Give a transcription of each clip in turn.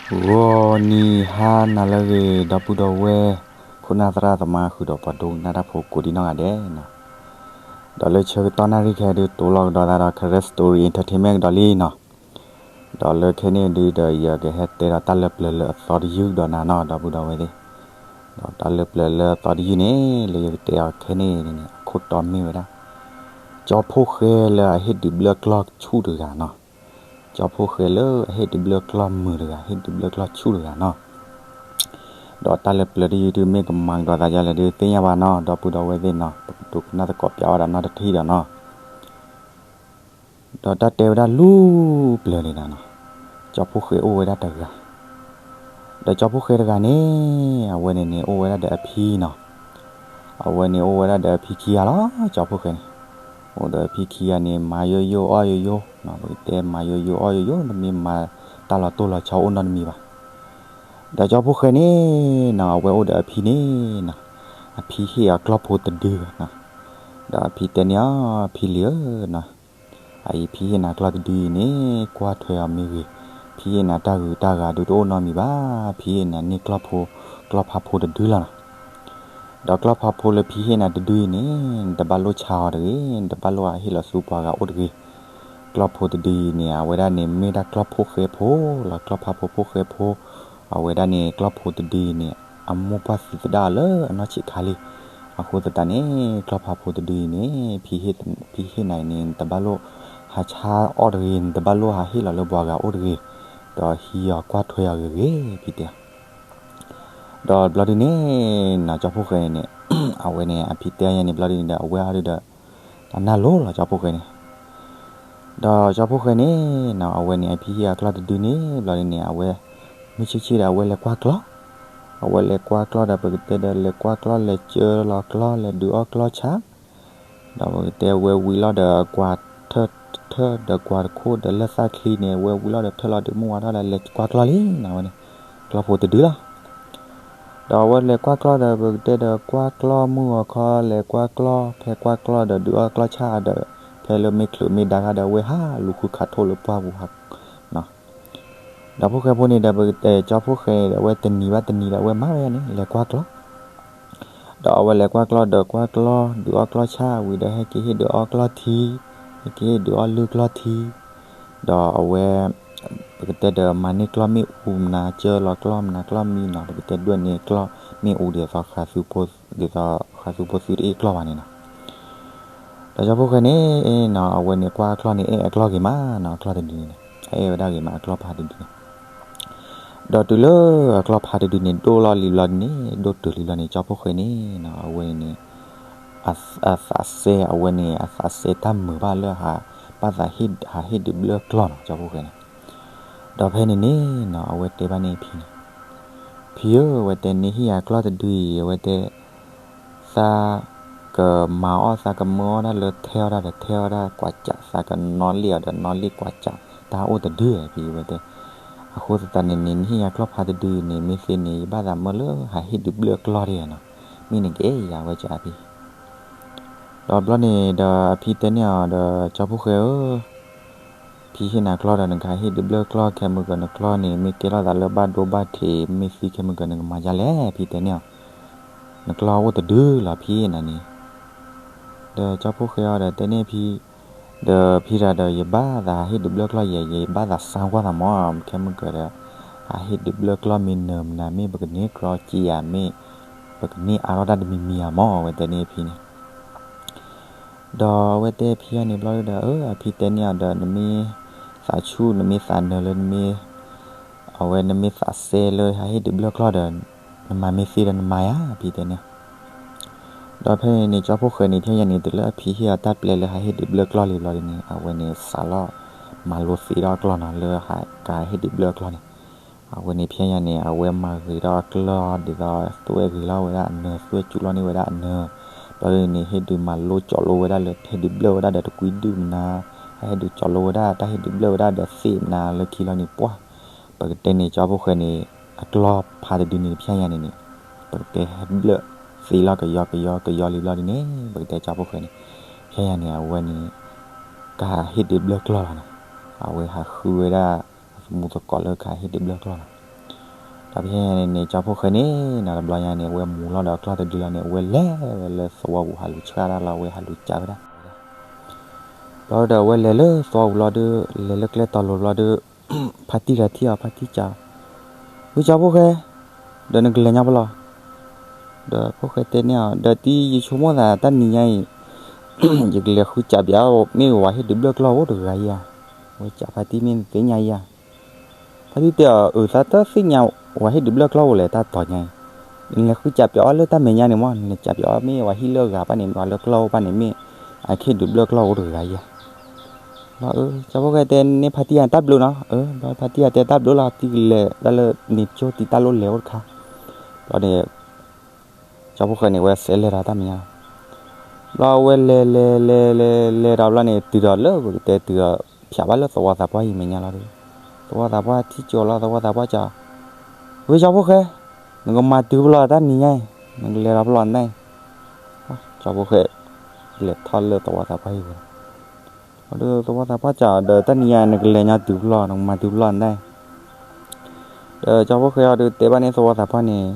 ဂီၤနံၤဟါနၤလၢအဂ့ၤ ဒီပုၢ်ဒီဝဲၢ် ခိၣ်နၢ်သရၣ်သမါ ဃုာ်ဒီးပှၤဒိကနၣ်တၢ်ဖိကိးဒံးနီၢ်ဂၤဒဲးနီၤ, ဒီးလၢဆၢကတီၢ်နၣ်ရံၣ်ခဲအံၤဒုး တိလီၤကဒီးသးဒီး Karen Story Entertainment ကဒီးလံနီၤ, ဒီးလၢခဲန့ၣ်ဒုးဒီး ယကဟဲတဲဒီးတၢ်လၢပျၢၤလၢအသီတယုၢ်ကဒီးနၤနီၤ ဒီပုၢ်ဒီဝဲၢ်သ့ၣ်, ဒီးတၢ်လၢပျၢၤလၢအသီတယုၢ်န့ၣ် လၢယကတဲအီၤခဲန့ၣ်န့ၣ် အခိၣ်တီမ့ၢ်ဝဲဒၣ် ကၠီဖှိၣ်ဃဲလၢအဟ့ၣ်ဒုးဘျၢၣ်ကျီၢ်ဆူၣ်တဂၤနီၤ, ကၠီဖှိၣ်ဃဲလၢအဟ့ၣ်ဒုးဘျၢၣ်ကျီၢ်မုာ်တဂၤ ဟ့ၣ်ဒုးဘျၢၣ်ကျီၢ်ဆူၣ်တဂၤနီၤ, ဒီးတၢ်လၢပျၢၤတယုၢ်ဒုးမ့ၢ်ကမၤကဒီးသးဒ်လဲၣ်ဒုးသ့ၣ်ညါဘၣ်နီၤ ဒီပုၢ်ဒီဝဲၢ်သ့ၣ်နီၤ ပကဒိကနၣ်သကိးပျးဝဲဒၣ်နီတထံၣ်ဒီးနီၤ ဒီးတၢ်တဲဝဲဒၣ်လူၢ်ပျၢၤန့ၣ်နီၤ, ကၠီဖှိၣ်ဃဲအိၣ်ဝဲဒၣ်တဂၤ, ဒီးကၠီဖှိၣ်ဃဲတဂၤန့ၣ် အဝဲန့ၣ်န့ၣ် အိၣ်ဝဲဒၣ်ဒီးအဖံနီၤ, အဝဲန့ၣ်အိၣ်ဝဲဒၣ်ဒီးအဖံခံဂၤလီၤ ကၠီဖှိၣ်ဃဲန့ၣ်, အိၣ်ဒီးအဖံခံဂၤန့ၣ် မၤယိယိအီၣ်ယိယိ, ပကတဲမၤယိယိအီၣ်ယိယိ တမ့ၢ်မၤတၢ်လီၤတိၢ်လီၤဆီအိၣ်နီတမံၤဘၣ် ဒီးကၠီဖှိၣ်ဃဲန့ၣ်နီၤ အဝဲအိၣ်ဒီးအဖံန့ၣ်နီၤ, အဖံဟ့ၣ်အီၤကျီၢ်ဖိတဒုနီၤ, ဒီးအဖံတဲန့ၢ်အီၤ ဖံလံၤဧၢနီၤ, အအံၤဖံဟ့ၣ်နၤကျီၢ်တဒုအံၤန့ၣ် ကွၢ်ထွဲအီၤမ့ၢ်ဂ့ၤ, ဖံဟ့ၣ်နၤတၢ်ဂုၤတၢ်ဂၤဒုးတအိၣ်နီတမံၤဘၣ်, ဖံဟ့ၣ်နၤန့ၢ်ကျီၢ်ဖိ, ကျီၢ်ဖးဖိတဒုလီၤနီၤ ဒီးကျီၢ်ဖးဖိလၢဖံဟ့ၣ်နၤတဒုအံၤန့ၣ် နတဘၣ်လိၣ်ဆါအီၤတဂ့ၤ, နတဘၣ်လိၣ်ဟးဟ့ၣ်လီၤဆူပှၤဂၤအိၣ်တဂ့ၤ, ကျီၢ်ဖိတဒုအံၤန့ၣ် အဝဲဒၣ်န့ၣ် မ့ၢ်ဒၣ်ကျီၢ်ဖိၣ်ဃဲဖိလီၤ, ကျီၢ်ဖးဖိဖိၣ်ဃဲဖိ, အဝဲဒၣ်န့ၣ် ကျီၢ်ဖိတဒုအံၤန့ၣ် အမိၢ်ပှၢ်သံသဒၣ်အီၤလၢအနီၢ်ဆံးခါလံ, အဃိသတးန့ၣ် ကျီၢ်ဖးဖိတဒုအံၤန့ၣ် ဖံဟ့ၣ်နၤအံၤန့ၣ် နတဘၣ်လိၣ်ဟးဆါအီၤတဂ့ၤ, နတဘၣ်လိၣ်ဟးဟ့ၣ်လီၤလၢပှၤဂၤအိၣ်တဂ့ၤ, ဒီးဟံးအီၤကွၢ်ထွဲအီၤဂ့ၤဂ့ၤ ဖံတဲ ဒီးဘျီဒုန့ၣ်နီၤ ကၠီဖှိၣ်ဃဲန့ၣ်န့ၣ် အဝဲန့ၣ် အဖံတဲယၤန့ၣ် ဘျီဒုန့ၣ်ဒီး အဝဲအီၤဒုဒီး တၢ်နၢ်လိၤလီၤ ကၠီဖှိၣ်ဃဲန့ၣ်, ဒီးကၠီဖှိၣ်ဃဲန့ၣ်နီၤ အဝဲန့ၣ် အဖံဟ့ၣ်အကျီၢ်တဒုန့ၣ် ဘျီဒုန့ၣ် အဝဲ မုၢ်ဆ့ၣ်ဆ့ၣ်ဒီး အဝဲလဲၤကွၢ်ကျီၢ်, အဝဲလဲၤကွၢ်ကျီၢ်ဒီး ပကတဲဒီး လဲၤကွၢ်ကျီၢ် လဲၤကၢလီၤကျီၢ် လဲၤဒုးအီၣ်ကျီၢ်ဆါ ဒီးပကတဲဝဲဝံၤလီၤဒီးကွၢ်ထၢၣ်တထၢၣ်ဒီးကွၢ်တခိၣ်ဒီးလၢသၣ်ချံန့ၣ် ဝဲဝံၤလီၤဒီးထၢၣ်လီၤဒုးမုၢ်ဝါထီၣ်ဒီးလဲၤကွၢ်ကျီၢ်လံနီၤ အဝဲန့ၣ် ကျီၢ်ဖိတဒုလီၤ. ဒီးအဝဲလဲၤကွၢ်ကျီၢ်ဒီး ပကတဲဒီးကွၢ်ကျီၢ်မုၢ်ဂီၤခီ လဲၤကွၢ်ကျီၢ် ဖဲကွၢ်ကျီၢ်ဒီးဒုးအီၣ်ကျီၢ်ဆၣ်ဒီး ဖဲလၢမ့ၢ်ချုးမ့ၢ်ဒါခါဒီး အဝဲဟးလူၤဃုခးထိၣ်လၢပှၢ်ပူၤဟး ဒီးဖိၣ်ဃဲဖိန့ၣ်ဒီး ပကတဲကၠီဖိၣ်ဃဲဒီး အဝဲတနံၤဘၣ်တနံၤဒီး အဝဲမၤဝဲန့ၣ် လဲၤကွၢ်ကျီၢ် ဒီးအဝဲလဲၤကွၢ်ကျီၢ်ဒီးကွၢ်ကျီၢ် ဒုးအီၣ်ကျီၢ်ဆၣ်ဝံၤဒီး ဟဲက့ၤဟ့ၣ်ဒုးအီၣ်ကျီၢ်ထံ, ဟဲက့ၤဟ့ၣ်ဒုးအီၣ်လုၢ်ကျီၢ်ထံ, ဒီးအဝဲ ပကတဲဒီးမၤန့ၢ်ကျီၢ်မ့ၣ်အူမနၤ ကၢလီၤကျီၢ်မနၤ ကျီၢ်မံနီၤ ပကတဲဒွဲၣ်န့ၢ်ကျီၢ်မ့ၣ်အူဒ်သိးဃးသုဖိ ဒ်သိးဃးသုဖိသုတအဲၣ်ကျီၢ်ဘၣ်န့ၣ်နီၤ ဒီးကၠီဖိၣ်ဃဲန့ၣ်နီၤ အဝဲန့ၣ်ကွၢ်အကျီၢ်န့ၣ် အဲၣ်အကျီၢ်ဂ့ၤမးနီၤ အကျီၢ်တဒုန့ၣ် အအဲၣ်ဝဲဒၣ်ဂ့ၤမးအကျီၢ်ဖးတဒုန့ၣ် ဒီးတုၤလၢအကျီၢ်ဖးတဒုန့ၣ် ဒိၣ်လီၤလံဘျီန့ၣ် ဒိၣ်တုၤလံဘျီန့ၣ် ကၠီဖိၣ်ဃဲန့ၣ်နီၤ အဝဲန့ၣ် အသးစဲ အဝဲန့ၣ် အသးစဲတၢ်မုာ်ဘၣ်လၢ ဘၣ်သးဟးဟ့ၣ်ဒုးဘျၢၣ်ကျီၢ်နီၤ ကၠီဖိၣ်ဃဲန့ၣ် ဒီးဖဲန့ၣ်န့ၣ်နီၤ အဝဲတဲဘၣ်န့ၢ်အဖံန့ၣ် ဖံဧၢ အဝဲတဲ နဟ့ၣ်ယၤကျီၢ်တဒုအံၤ အဝဲတဲ သးကမၤအီၣ် သးကမၢအီၣ်တၢ်လၢထဲအီၣ်တၢ်ဒီးထဲအီၣ်တၢ်ကွၢ်စး သးကနီၣ်လ့ၣ်အီၤဒီးနီၣ်လ့ၣ်ကွၢ်စး တၢ်အိၣ်တဒုအံၤ ဖံဝဲတဲ အဃိသတးန့ၣ်န့ၣ် နဟ့ၣ်ယၤကျီၢ်ဖးတဒုအံၤန့ၣ် မ့ၢ်သ့န့ၣ် ယဘၣ်သးမၢလၢဟးဟ့ၣ်ဒုးဘျၢၣ်ကျီၢ်ဒၣ်နီၤ မ့ၢ်နကအဲၣ်ယၤဝဲကၠးဖံ ဒီးဘျီန့ၣ်ဒီးအဖံတဲန့ၢ်အီၤဒီး ကၠီဖိၣ်ဃဲဧၢ ဖံဟ့ၣ်နၤကျီၢ်ဒီးနကဟးဟ့ၣ်ဒုးဘျၢၣ်ကျီၢ် ခဲမုၢ်ကၢၤနကျီၢ်န့ၣ် မ့ၢ်ကဲထီၣ်သးလၢဘၣ်ဒိဘၣ်ထံး မ့ၢ်သံခဲမုၢ်ကၢၤနကမၤဒ်လဲၣ် ဖံတဲန့ၢ်အီၤ နကျီၢ်အိၣ်တဒုလီၤဖံနၤန့ၣ် ဒီးကၠီဖိၣ်ဃဲအီၤဒီးတဲန့ၢ်ဖံ ဒီးဖံတဂၤဒီး ယဘၣ်သးဟးဟ့ၣ်ဒုးဘျၢၣ်ကျီၢ်ယဲ ယဘၣ်သးစါကွၢ်သးမး ခဲမုၢ်ကၢၤဒီး ဟးဟ့ၣ်ဒုးဘျၢၣ်ကျီၢ်မ့ၢ်နၢၤမနၤ မ့ၢ်ပကန့ၢ်ကြီကံယၤ မ့ၢ်ပကန့ၢ်အါထီၣ်တၢ်တမံၤမံၤဧါမး အဝဲတဲန့ၢ်ဖံန့ၣ် ဒီးအဝဲတဲဖံဂၤန့ၣ်ဘျီဒီး အဖံတဲန့ၢ်အီၤဒီး နမ့ၢ်သးဆူၣ် နမ့ၢ်သးနၢၤလၢနမ့ၢ် အဝဲနမ့ၢ်သးစဲလၢဟးဟ့ၣ်ဒုးဘျၢၣ်ကျီၢ်ဒီး နမၤမ့ၢ်သ့ဒီးနမၤယၤ ဖံတဲန့ၢ် ဒီးဖဲန့ၣ်န့ၣ် ကၠီဖိၣ်ဃဲန့ၣ် ဖဲညါန့ၣ် တုၤလၢအဖံဟ့ၣ်အီၤတၢ်ပျဲလၢဟးဟ့ၣ်ဒုးဘျၢၣ်ကျီၢ်လံဘျီဒ်န့ၣ် အဝဲန့ၣ်စးလီၤ မၤလိသ့ထီၣ်ကျီၢ်နီၤ လၢကဟးဟ့ၣ်ဒုးဘျၢၣ်ကျီၢ်န့ၣ် အဝဲန့ၣ်ဖဲညါန့ၣ် အဝဲမၤဂ့ၤထီၣ်အကျီၢ် ဒ်သိးသွဲၣ်ဂ့ၤလီၤဝဲဒၣ်အနၢၤ သွဲၣ်စူၤလီၤန့ၢ်ဝဲဒၣ်အနၢၤ ဘျီဒ်န့ၣ် ဟ့ၣ်ဒုးမၤလိကၠီလိဝဲဒၣ်လၢ ဟ့ၣ်ဒုးဘျၢၣ်ဝဲဒၣ်ဒီးတကွံဒုၣ်မနၤ ဟးဟ့ၣ်ဒုးကၠီလိဝဲဒၣ် တၢ်ဟ့ၣ်ဒုးဘျၢၣ်ဝဲဒၣ်ဒီးသ့ၣ်မနၤလၢခံလီၤန့ၣ် ပှၢ် ပကတဲန့ၣ် ကၠီဖိၣ်ဃဲန့ၣ် အကျီၢ်ဖးတဒုန့ၣ် ဖဲညါန့ၣ်န့ၣ် ပကတဲဟဲဘျၢၣ်သ့လီၤကယီကယီကယီလံဘျီဒ်န့ၣ် ပကတဲကၠီဖိၣ်ဃဲန့ၣ် ဖဲညါန့ၣ် အဝဲန့ၣ် ကဟးဟ့ၣ်ဒုးဘျၢၣ်ကျီၢ်လီၤနီၤ အဝဲဟးဃုဝဲဒၣ် အသမူသကိးလၢကဟးဟ့ၣ်ဒုးဘျၢၣ်ကျီၢ်လီၤ ဖဲန့ၣ်န့ၣ် ကၠီဖီၣ်ဃဲန့ၣ် နီတဘျီညါန့ၣ် အဝဲမူၤလီၤဒီးအကျီၢ်တဒုလီၤန့ၣ် အဝဲလဲၤဝဲလၢသဝီပူၤ ဟးလူၤဆှၣ်တၢ်လီၤ အဝဲဟးလူၤကးဝဲဒၣ် ဘျီဒီးအဝဲလဲၤလၢသဝီပူၤလီၤဒီး လဲၤလၢကျဲတီၤလိၤဘျီဒီး ဖါတံၢ်တဂၤထံၣ်အီၤ ဖါတံၢ်ကး, ဝဲကၠီဖီၣ်ဃဲ, ဒီးနကလဲၤညီဖဲလဲၣ်, ဒီးဖီၣ်ဃဲတဲန့ၢ်အီၤ ဒီးတံၢ်ယဆိကမိၣ်သးတၢ်နံၤညါအံၤ ယကလဲၤဃုကးပၠးအီၤ မ့ၢ်ဝၤဟ့ၣ်ဒုးဘျၢၣ်ကျီၢ်အိၣ်တဂၤဧါ, ဝဲကးဖါတံၢ်မ့ၢ်နသ့ၣ်ညါဧါ, ဖါတံၢ်တဲအီၤ အၢ သးတသ့ၣ်ညါ ဝၤဟ့ၣ်ဒုးဘျၢၣ်ကျီၢ်အိၣ်လဲၣ် တၢ်တီၤညါအံၤ, နလဲၤဃုကးပၠးအီၤလၢတၢ်မဲာ်ညါန့ၣ်မး နလဲၤကးပၠးအီၤမ့ၢ်ဝၤဟံၣ်လၢအဂၤဘၣ်န့ၣ် မ့ၢ်ဝၤလၢကျီၢ်အိၣ်ဘၣ်န့ၣ် မ့ၢ်အကဟ့ၣ်ဒုးဘျၢၣ်ကျီၢ်အိၣ်တဂၤဧါ ဘျီ ကၠီဖီၣ်ဃဲတဲန့ၢ်ဖါတံၢ်ယၤတၢ်ဘျုးနီၤ, ဘျီဖါတံၢ်ယၤတဲတၢ်ဘျုးလီၤ တံၢ်ကလဲၤဒၣ်လၢန့ၣ်ကၠိတံၢ်တၢ်လိၣ်လဲၤအိၣ်တခါ, ဘျီန့ၣ် ကၠီဖီၣ်ဃဲန့ၣ် ဝဲဆဲးလဲၤဒီးတၢ်မဲာ်ညါလီၤ, ဘျီဝဲလဲၤလဲၤလဲၤလဲၤလဲၤဒီးဘျီန့ၣ် တုၤဒီးလၢပကတဲတုၤဒီး ဖၠးဘၣ်လၢသဝီသးပှၢ်အံၤမဲာ်ညါလီၤဒီး, သဝီသးပှၢ်ထံၣ်ကၠိလီၤ သဝီသးပှၢ်ကး, ဝဲကၠီဖီၣ်ဃဲ, နကမၤတုၤဖဲလဲၣ်တၢ်နံၤညါအံၤ, နကလဲၤဒီးဖဲလဲၣ်နၤအံၤ, ကၠီဖီၣ်ဃဲ လဲၤထီၣ်လၢသဝီသးပှၢ်အံၤဝဲ ဒီးသဝီသးပှၢ်ကးဒီး တၢ်နံၤညါ နကလဲၤညီတုၤဖဲလဲၣ် နကမၤတုၤဖဲလဲၣ်နၤအံၤ, ဒီးကၠီဖီၣ်ဃဲအီၤဒီးတဲဘၣ်န့ၣ်သဝီသးပှၢ်န့ၣ်,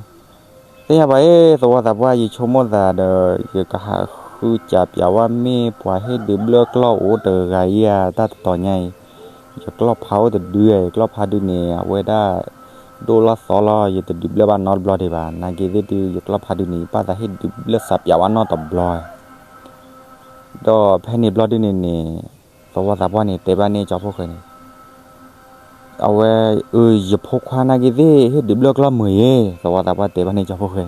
သ့ၣ်ညါဘၣ်အ့ၣ် သဝီသးပှၢ် ယဆိကမိၣ်သးဒီး ယကဟးဃုကးပၠးဝဲမ့ၢ်ပှၤဟ့ၣ်ဒုးဘျၢၣ်ကျီၢ်အိၣ်တဂၤဧါ တၢ်တတီၤညါအံၤ, ယကျီၢ်ဖးအိၣ်တဒုဧါ ယကျီၢ်ဖးဒုန့ၣ် အဝဲဒၣ် ဒိၣ်လီၤသီလီၤ ယတဒုးဘျၢၣ်ဘၣ်နီတဘျီဒံးဘၣ် နာ်က့သ့ၣ်ဒုး ယကျီၢ်ဖးဒုန့ၣ် ယဘၣ်သးဟ့ၣ်ဒုးဘျၢၣ်စးပၠးဝဲနီတဘျီ ဒီးဖဲန့ၣ်ဘျီဒုန့ၣ်န့ၣ်, သဝီသးပှၢ်န့ၣ် တဲဘၣ်န့ၣ်ကၠီဖီၣ်ဃဲန့ၣ်, အဝဲ, အၢ ယဖိခွါနာ်က့သ့ၣ် ဟ့ၣ်ဒုးဘျၢၣ်ကျီၢ်မုာ်အံၤ, သဝီသးပှၢ်တဲဘၣ်န့ၣ်ကၠီဖီၣ်ဃဲ,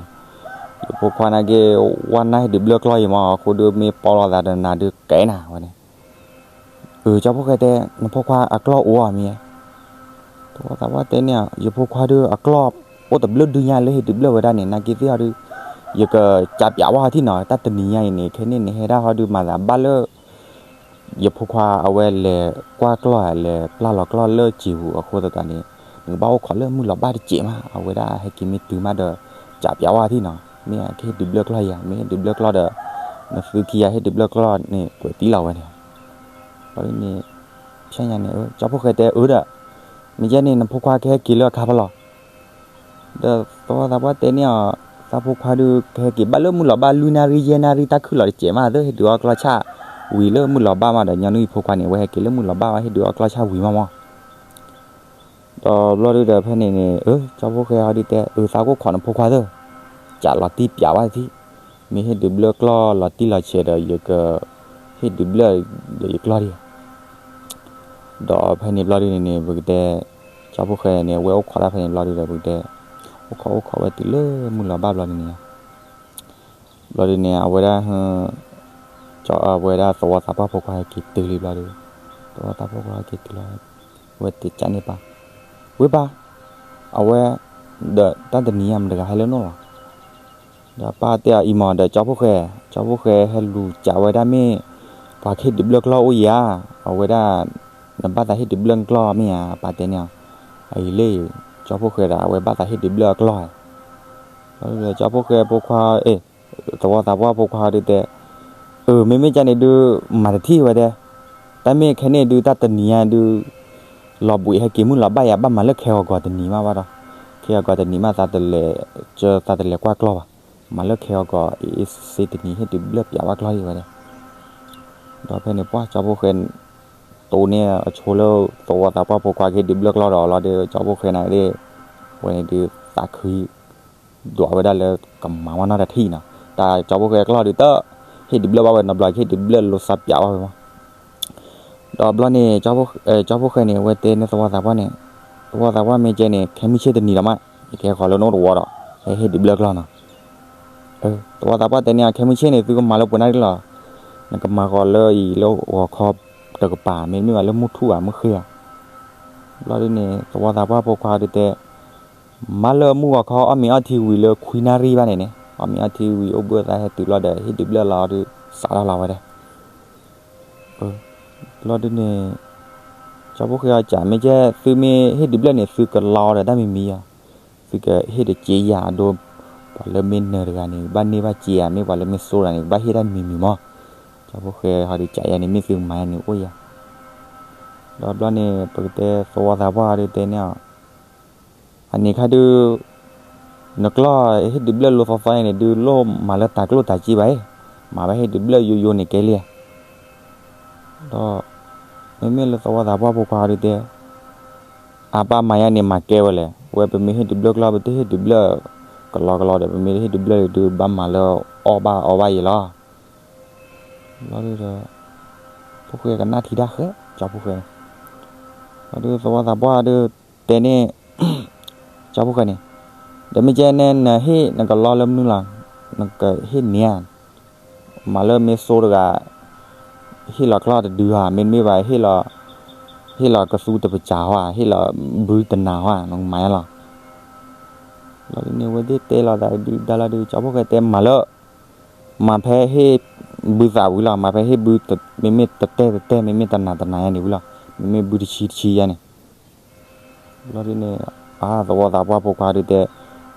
ယဖိခွါနာ်က့, ဝဲနၢ်ဟ့ၣ်ဒုးဘျၢၣ်ကျီၢ်အံၤမး အဃိဒီးမ့ၢ်ပီလီၤသးဒီးနၤဒုးကဲနၤဝဲန့ၣ်, အၢ ကၠီဖီၣ်ဃဲတဲ, နဖိခွါအကျီၢ်အိၣ်ဧါမ့ၢ် သဝီသးပှၢ်တဲန့ၢ်အီၤ ယဖိခွါဒုးအကျီၢ်အိၣ်တဘျုးဒုညါလၢဟ့ၣ်ဒုးဘျၢၣ်ဝဲဒၣ်န့ၣ် နာ်က့သ့ၣ်အီၤဒုး, ယကကးပၠးဝဲအီၤထံၣ်နီၤ တၢ်တနံၤညါအံၤန့ၣ် ခဲန့ၣ်န့ၣ် ဟဲဒၣ်ဟီဒုးမၤသးဘၣ်လၢ ယဖိခွါအဝဲလဲၤကွၢ်ကျီၢ် လဲၤပျၢ်လီၤကျီၢ်လၢစံာ်ပူၤအဃိသတးန့ၣ်, နကဘၣ်အိၣ်ခိးလၢမုၢ်လီၤဘၣ်တစဲးမး အဝဲဒၣ်ဟဲက့ၤမ့ၢ်တုၤမးဒီး, ကးပၠးဝဲအီၤထံၣ်နီၤ မ့ၢ်ကဟ့ၣ်ဒုးဘျၢၣ်ကျီၢ်ဧါ မ့ၢ်ဟ့ၣ်ဒုးဘျၢၣ်ကျီၢ်ဒီး, နသုခံဂၤဟ့ၣ်ဒုးဘျၢၣ်ကျီၢ်န့ၣ် ကွဲးတံၢ်လီၤဝဲန့ၣ်, ဘျီဒုန့ၣ်, ဖဲညါန့ၣ် ကၠီဖီၣ်ဃဲတဲအၢဒီး, မ့ၢ်ကဲန့ၣ် နဖိခွါကဟဲက့ၤလၢအခါဖဲလဲၣ် ဒီးသဝီသးပှၢ်တဲန့ၢ်အီၤ, သးဖိခွါဒုးကဟဲက့ၤဘၣ်လၢမုၢ်လီၤဘၣ်လွံၢ်နၣ်ရံၣ်ယဲၢ်နၣ်ရံၣ်တၢ်ခုၣ်လီၤတစဲးမး သ့ၣ်ဟ့ၣ်ဒုးအီၣ်ကျီၢ်ဆၣ်ဝံၤလၢမုၢ်လီၤဘၣ်မးဒီး ညီနုၢ်အဖိခွါန့ၣ် အဝဲဟဲက့ၤလၢမုၢ်လီၤဘၣ်ဝဲဟ့ၣ်ဒုးအီၣ်ကျီၢ်ဆၣ်ဝံၤမးမး ဒီးဘျီဒုဒီးဖဲန့ၣ်န့ၣ် အၢ ကၠီဖီၣ်ဃဲအီၤဒုတဲ အၢ သးကအိၣ်ခိးနဖိခွါသ့ၣ်, ကးလီၤတံၢ်ပၠးဝဲထံၣ်, မ့ၢ်ဟ့ၣ်ဒုးဘျၢၣ်ကျီၢ်လီၤတံၢ်လီၤဆဲးဒီး ယကဟ့ၣ်ဒုးဘျၢၣ်ဒီးယကျီၢ်ဒံး ဒီးဖဲန့ၣ်ဘျီဒုန့ၣ်န့ၣ် ပကတဲ, ကၠီဖီၣ်ဃဲန့ၣ် အဝဲအိၣ်ခိးတၢ်ဖဲန့ၣ်ဘျီဒုဒီး ပကတဲ, အိၣ်ခိးအိၣ်ခိးဝဲတုၤလၢမုၢ်လီၤဘၣ်ဘျီဒုန့ၣ် ဘျီဒုန့ၣ် အဝဲဒၣ်, ကၠီအဝဲဒၣ်သဝီသးပှၢ်ဖိခွါဟဲက့ၤတုၤလံဘျီဒု, သဝီသးပှၢ်ဖိခွါဟဲက့ၤတုၤလီၤ, ဝဲတဲကးန့ၢ်ပၢ်, ဝဲပၢ်, အဝဲ, ဒီးတၢ်တနံၤညါမတၤတဂၤဟဲလၢနအိၣ်လီၤ ဒီးပၢ်တဲအီၤအံၤမးဒီးကၠီဖီၣ်ဃဲ, ကၠီဖီၣ်ဃဲဟဲလူၤကးဝဲဒၣ်မ့ၢ်, ပှၤကဟ့ၣ်ဒုးဘျၢၣ်ကျီၢ်အိၣ်ဧါ, အဝဲဒၣ်, နဘၣ်သးဟ့ၣ်ဒုးဘျၢၣ်ကျီၢ်မ့ၢ်ဧါ ပၢ်တဲန့ၢ်အီၤ, အအံၤလၢ, ကၠီဖီၣ်ဃဲဒီး အဝဲဘၣ်သးဟ့ၣ်ဒုးဘျၢၣ်အကျီၢ်ဧါ, ဒီးကၠီဖီၣ်ဃဲဖိခွါ, သဝီသးပှၢ်ဖိခွါဒုတဲ, အၢ မ့မ့ၢ်ကန့ၣ်ဒုး, မၤတထံၣ်ဝဲဒဲ, တၢ်မ့ၢ်ခဲန့ၣ်ဒုးတၢ်တနံၤညါဒုး လီၤဘှံးဟဲက့ၤမုၢ်လီၤဘၣ်ယၤ ဘၣ်မၤလၢခဲဂီၤကီၤတနံၤမးဘၣ်ဒီး, ခဲဂီၤကီၤတနံၤမး သးတလဲၤ, ကၢသးတလဲၤကွၢ်ကျီၢ်ဘၣ်, မၤလၢခဲဂီၤကီၤအ့ၣ်စ့တနံၤ ဟ့ၣ်ဒုးဘျၢၣ်ပၠးဝဲကျီၢ်ယံၤဝဲဒဲ, ဒီးဖဲန့ၣ်ပှၢ်ကၠီဖီၣ်ဃဲ တိၢ်န့ၢ်အဆိလၢသဝီသးပှၢ်ဖိခွါကဟ့ၣ်ဒုးဘျၢၣ်ကျီၢ်ဒီးလီၤဒီး ကၠီဖီၣ်ဃဲနၤဒၣ်, ဝဲန့ၣ်ဒုးသးခု ဒွးဝဲဒၣ်လၢကမၤဝဲနီတထံၣ်နီၤ, တၢ်ကၠီဖီၣ်ဃဲအကျီၢ်ဒုးတ, ဟ့ၣ်ဒုးဘျၢၣ်ဘၣ်ဝဲနီတဘျီ ကဟ့ၣ်ဒုးဘျၢၣ်လိာ်သးပၠးဘၣ်ဝဲမး, ဒီးဘျီန့ၣ်, ကၠီဖီၣ်ဃဲန့ၣ် အဝဲတဲန့ၢ်သဝီသးပှၢ်န့ၣ်, သဝီသးပှၢ်မ့ၢ်ကဲန့ၣ် ခဲမုၢ်ဆ့ၣ်တနံၤဒီးမး, ယကဟဲဃီၤလၢနအိၣ်တဝီဒီး, ဟဲဟ့ၣ်ဒုးဘျၢၣ်ကျီၢ်နီၤ, သဝီသးပှၢ်တဲန့ၢ် ခဲမုၢ်ဆ့ၣ်န့ၣ် သုကမၤလၢပှဲၤနၣ်ရံၣ်လီၤ, နကမၤဃီၤလၢအံၤလၢဂီၤခီတကပၤ မ့တမ့ၢ်ဘၣ်လၢမုၢ်ထူၣ်ဧါ မုၢ်ဃ့ဧါ, ဘျီဒုန့ၣ် သဝီသးပှၢ်ဖိခွါဒုတဲ မၤလၢမုၢ်ဂီၤခီအီၣ်မ့ၤအီထံဝံၤလၢခွံနၣ်ရံၣ်ဘၣ်န့ၣ်န့ၣ် အီၣ်မ့ၤအီထံဝံၤအိၣ်ဘှံးသးဟဲတုၤလီၤဒီး ဟ့ၣ်ဒုးဘျၢၣ်လီၤဒုး စးထီၣ်လီၤဝဲဒၣ်, ဘျီဒုန့ၣ်, ကၠီဖီၣ်ဃဲအီၤကး မ့ၢ်ကဲသုမ့ၢ်ဟ့ၣ်ဒုးဘျၢၣ်န့ၣ် သုကလီဒီးတၢ်မံၤမံၤဧါ, သုကဟ့ၣ်တက့ယၤအဒိ, ပှၤလၢမ့ၢ်နၢၤတဂၤန့ၣ် ဘၣ်န့ၢ်ဘၣ်က့ဧါ မ့ၢ်ပှၤလၢမ့ၢ်စိတဂၤန့ၣ် ကဘၣ်ဟ့ၣ်တၢ်မံၤမံၤမး, ကၠီဖီၣ်ဃဲဟီဒုးကးယၤန့ၣ် မ့ၢ်သုကမၤယၤန့ၣ်အိၣ်ယၤ, ဒီးဘျီန့ၣ် ပကတဲသဝီသးပှၢ်ဒုတဲန့ၣ်အီၤ, အန့ၣ်ခါဒုး နကျီၢ်ဟ့ၣ်ဒုးဘျၢၣ်လိသီသီန့ၣ် ဒုးလိၣ်မၤလၢတၤကျိၣ်တၤစ့ဘၣ်အံၤ, မၤဘၣ်ဟ့ၣ်ဒုးဘျၢၣ်ယိယိန့ၣ်ကဲလံဧါ. ဒီး မ့မ့ၢ်လၢသဝီသးပှၢ်ဖိခွါဒုးတဲ အပၢ်မၤယါန့ၣ်မၤကဲဝဲလဲၣ်, ဝဲပမ့ၢ်ဟ့ၣ်ဒုးဘျၢၣ်ကျီၢ် ပတဟ့ၣ်ဒုးဘျၢၣ်ကလီကလီဒီး ပမ့ၢ်တဟ့ၣ်ဒုးဘျၢၣ်ဒုးဘၣ်မၤလၢအီၣ်ဘၣ်အီဘၣ်ယဲလီၤ. လီၤဒုးဒီး ဖိၣ်ဃဲကနၣ်ထံတၢ်ဃဲ ကၠီဖိၣ်ဃဲန့ၣ်, လီၤဒုးသဝီသးပှၢ်ဒုးတဲန့ၣ် ကၠီဖိၣ်ဃဲန့ၣ်, ဒီးမ့ၢ်ကဲန့ၣ် နဟ့ၣ်နကလီၢ်လၢမနုၤလီၤ, နကဟ့ၣ်န့ၢ်ဧါ, မၤလၢမ့ၢ်စိတဂၤ ဟ့ၣ်လီၤကျီၢ်တဒုဧါ, မ့တမ့ၢ်ဘၣ် ဟ့ၣ်လီၤကသူတပစၢၤဧါ, ဟ့ၣ်လီၤဘုတနၤဧါ, နကမၤယါလီၤ. လီၤဒုးန့ၣ် ဝဲသ့ၣ်တဲလီၤသးဒုးဒါလီၤဒုး ကၠီဖိၣ်ဃဲတဲမၤလၢ မၤဖဲဟ့ၣ်ဘုသးဝံၤလီၤ, မၤဖဲဟ့ၣ်ဘု မ့မ့ၢ်တတဲတတဲ မ့မ့ၢ်တနၤတနၤယါန့ၣ်ဝံၤလီၤ, မ့မ့ၢ်ဘုတဆံတဆံယါန့ၣ် လီၤဒုးန့ၣ် အါ သဝီသးပှၢ်ဖိခွါဒုးတဲ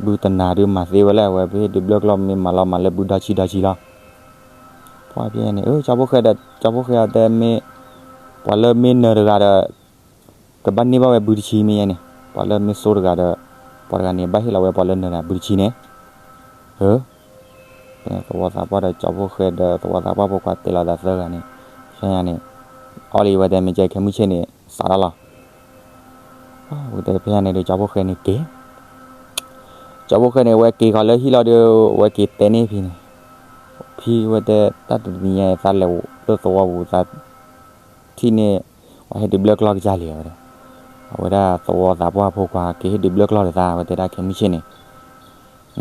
ဘုတနၤဒုးမၤသ့ဝဲလၢ အဝဲပဟ့ၣ်ဒုးဘျၢၣ်ကျီၢ် မ့ၢ်မၤလီၤမၤလၢဘုဒီဆံဒီဆံလီၤ. ပှၢ်ဖဲန့ၣ် ကၠီဖိၣ်ဃဲဒီး ကၠီဖိၣ်ဃဲအီၤတဲမ့ၢ် ပှၤလၢမ့ၢ်နၢၤတဂၤဒီး ကဘၣ်န့ၢ်ဘၣ်ဝဲဘုတဆံမ့ၢ်ယါန့ၣ်, ပှၤလၢမ့ၢ်စိတဂၤဒီး ပှၤတဂၤန့ၣ် ဘၣ်ဟ့ၣ်လီၤဝဲပှၤလၢနၢၤတဂၤဘုတဆံန့ၣ် သဝီသးပှၢ်ဒီးကၠီဖိၣ်ဃဲဒီး သဝီသးပှၢ်ဖိခွါတဲလီၤသးသၢဂၤန့ၣ်, ဖဲညါန့ၣ် အီၣ်လံဝဲတဲမ့ၢ်ကဲခဲမုၢ်ဆ့ၣ်န့ၣ် စးထီၣ်လီၤ. ဝဲတဲဖဲညါန့ၣ်ဒီး ကၠီဖိၣ်ဃဲန့ၣ်က့ၤ ကၠီဖိၣ်ဃဲန့ၣ် ဝဲက့ၤဃီၤလၢဟံၣ်လီၤဒီး ဝဲက့ၤတဲန့ၢ်ဖံန့ၣ်, ဖံဝဲတဲတၢ်တနံၤညါအံၤ သးလဲၤလၢသဝီပူၤ သး ထံၣ်န့ၢ် ပှၤဟ့ၣ်ဒုးဘျၢၣ်ကျီၢ်ကစၢ်လံဝဲဒၣ်, အဝဲဒၣ်သဝီသးပှၢ်ဖိခွါက့ၤဟ့ၣ်ဒုးဘျၢၣ်ကျီၢ်ဒီးသး ဝဲတဲဒၣ်ခဲမုၢ်ဆ့ၣ်န့ၣ်,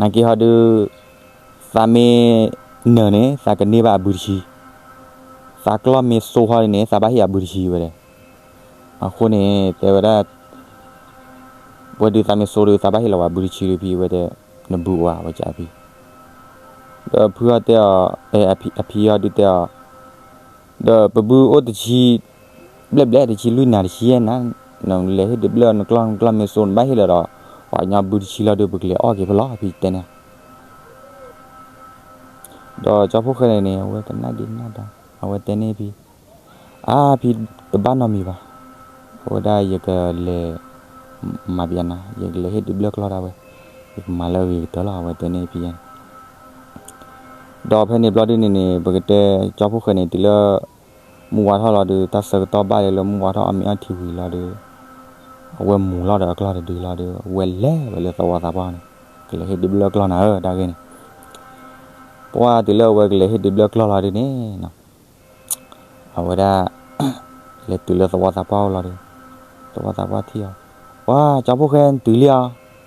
နာ်က့ဟီဒုး သးမ့ၢ်နၢၤန့ၣ် သးကန့ၢ်ဘၣ်အဘုတဆံ, သးကျီၢ်မ့ၢ်စိဟီဒုးန့ၣ် သးဘၣ်ဟ့ၣ်အဘုတဆံဝဲဒၣ်, အဃိန့ၣ် တဲဝဲဒၣ် ဝဲဒုးသးမ့ၢ်စိဒုး သးဘၣ်ဟ့ၣ်လီၤဝဲဘုတဆံဒုး ဖံဝဲတဲ နဘုအိၣ်ဧါ ဝဲကဖံ, ဒီးဖုဟီတဲအီၤ, အဖံဟီဒုးတဲအီၤ, ဒီးပဘုအိၣ်တဆံ ဘျဲၣ်ဘျဲၣ် တဆံလွံၢ်နၤတဆံယဲၢ်နၤ, နလဲၤဟ့ၣ်ဒုးဘျၢၣ်နကျီၢ် နကျီၢ်မ့ၢ်စိ နဘၣ်ဟ့ၣ်လီၤဒီး ပှၤကညီဘုတဆံလီၤဒုး ပကလဲၤအီၣ်က့ၤဖဲလီၤ ဖံတဲန့ၣ် ဒီးကၠီဖိၣ်ဃဲန့ၣ်န့ၣ် အဝဲကနၣ်ဒံးနၢ်ဒါ အဝဲတဲန့ၢ်ဖံ, အါဖံတဘၣ်နီတမံၤဘၣ်, အဝဲဒၣ်ယကလဲၤ မၤပျဲနၤ ယကလဲၤဟ့ၣ်ဒုးဘျၢၣ်ကျီၢ်ဒၣ်ဝဲ, ယကမၤလၢအဂ့ၤကတၢၢ်လီၤ အဝဲတဲန့ၢ်ဖံယဲၢ်န့ၣ် ဒီးဖဲန့ၣ်ဘျီဒုန့ၣ်န့ၣ် ပကတဲကၠီဖိၣ်ဃဲန့ၣ် တုၤလၢ မုၢ်ဝါထီၣ်လီၤဒုး တၢ်ဆၢကတီၢ်ဘၣ်လၢလၢမုၢ်ဝါထီၣ်အီၣ်မ့ၤအီထံဝံၤလီၤဒုး အဝဲမူၤလီၤဒီးအကျီၢ်တဒုလီၤဒုး အဝဲလဲၤဝဲလၢသဝီသးပှၢ်န့ၣ် ကလဲၤဟ့ၣ်ဒုးဘျၢၣ်ကျီၢ်နၤဧၢ တၢ်ဂ့ၢ်န့ၣ် ပှၢ်တုၤလၢအဝဲကလဲၤဟ့ၣ်ဒုးဘျၢၣ်ကျီၢ်လီၤဒုးန့ၣ် အဝဲဒၣ် လဲၤတုၤလၢသဝီသးပှၢ်အိၣ်လီၤဒီး သဝီသးပှၢ်ထံၣ်အီၤ, ပှၢ်ကၠီဖိၣ်ဃဲနတုၤလံဧါ,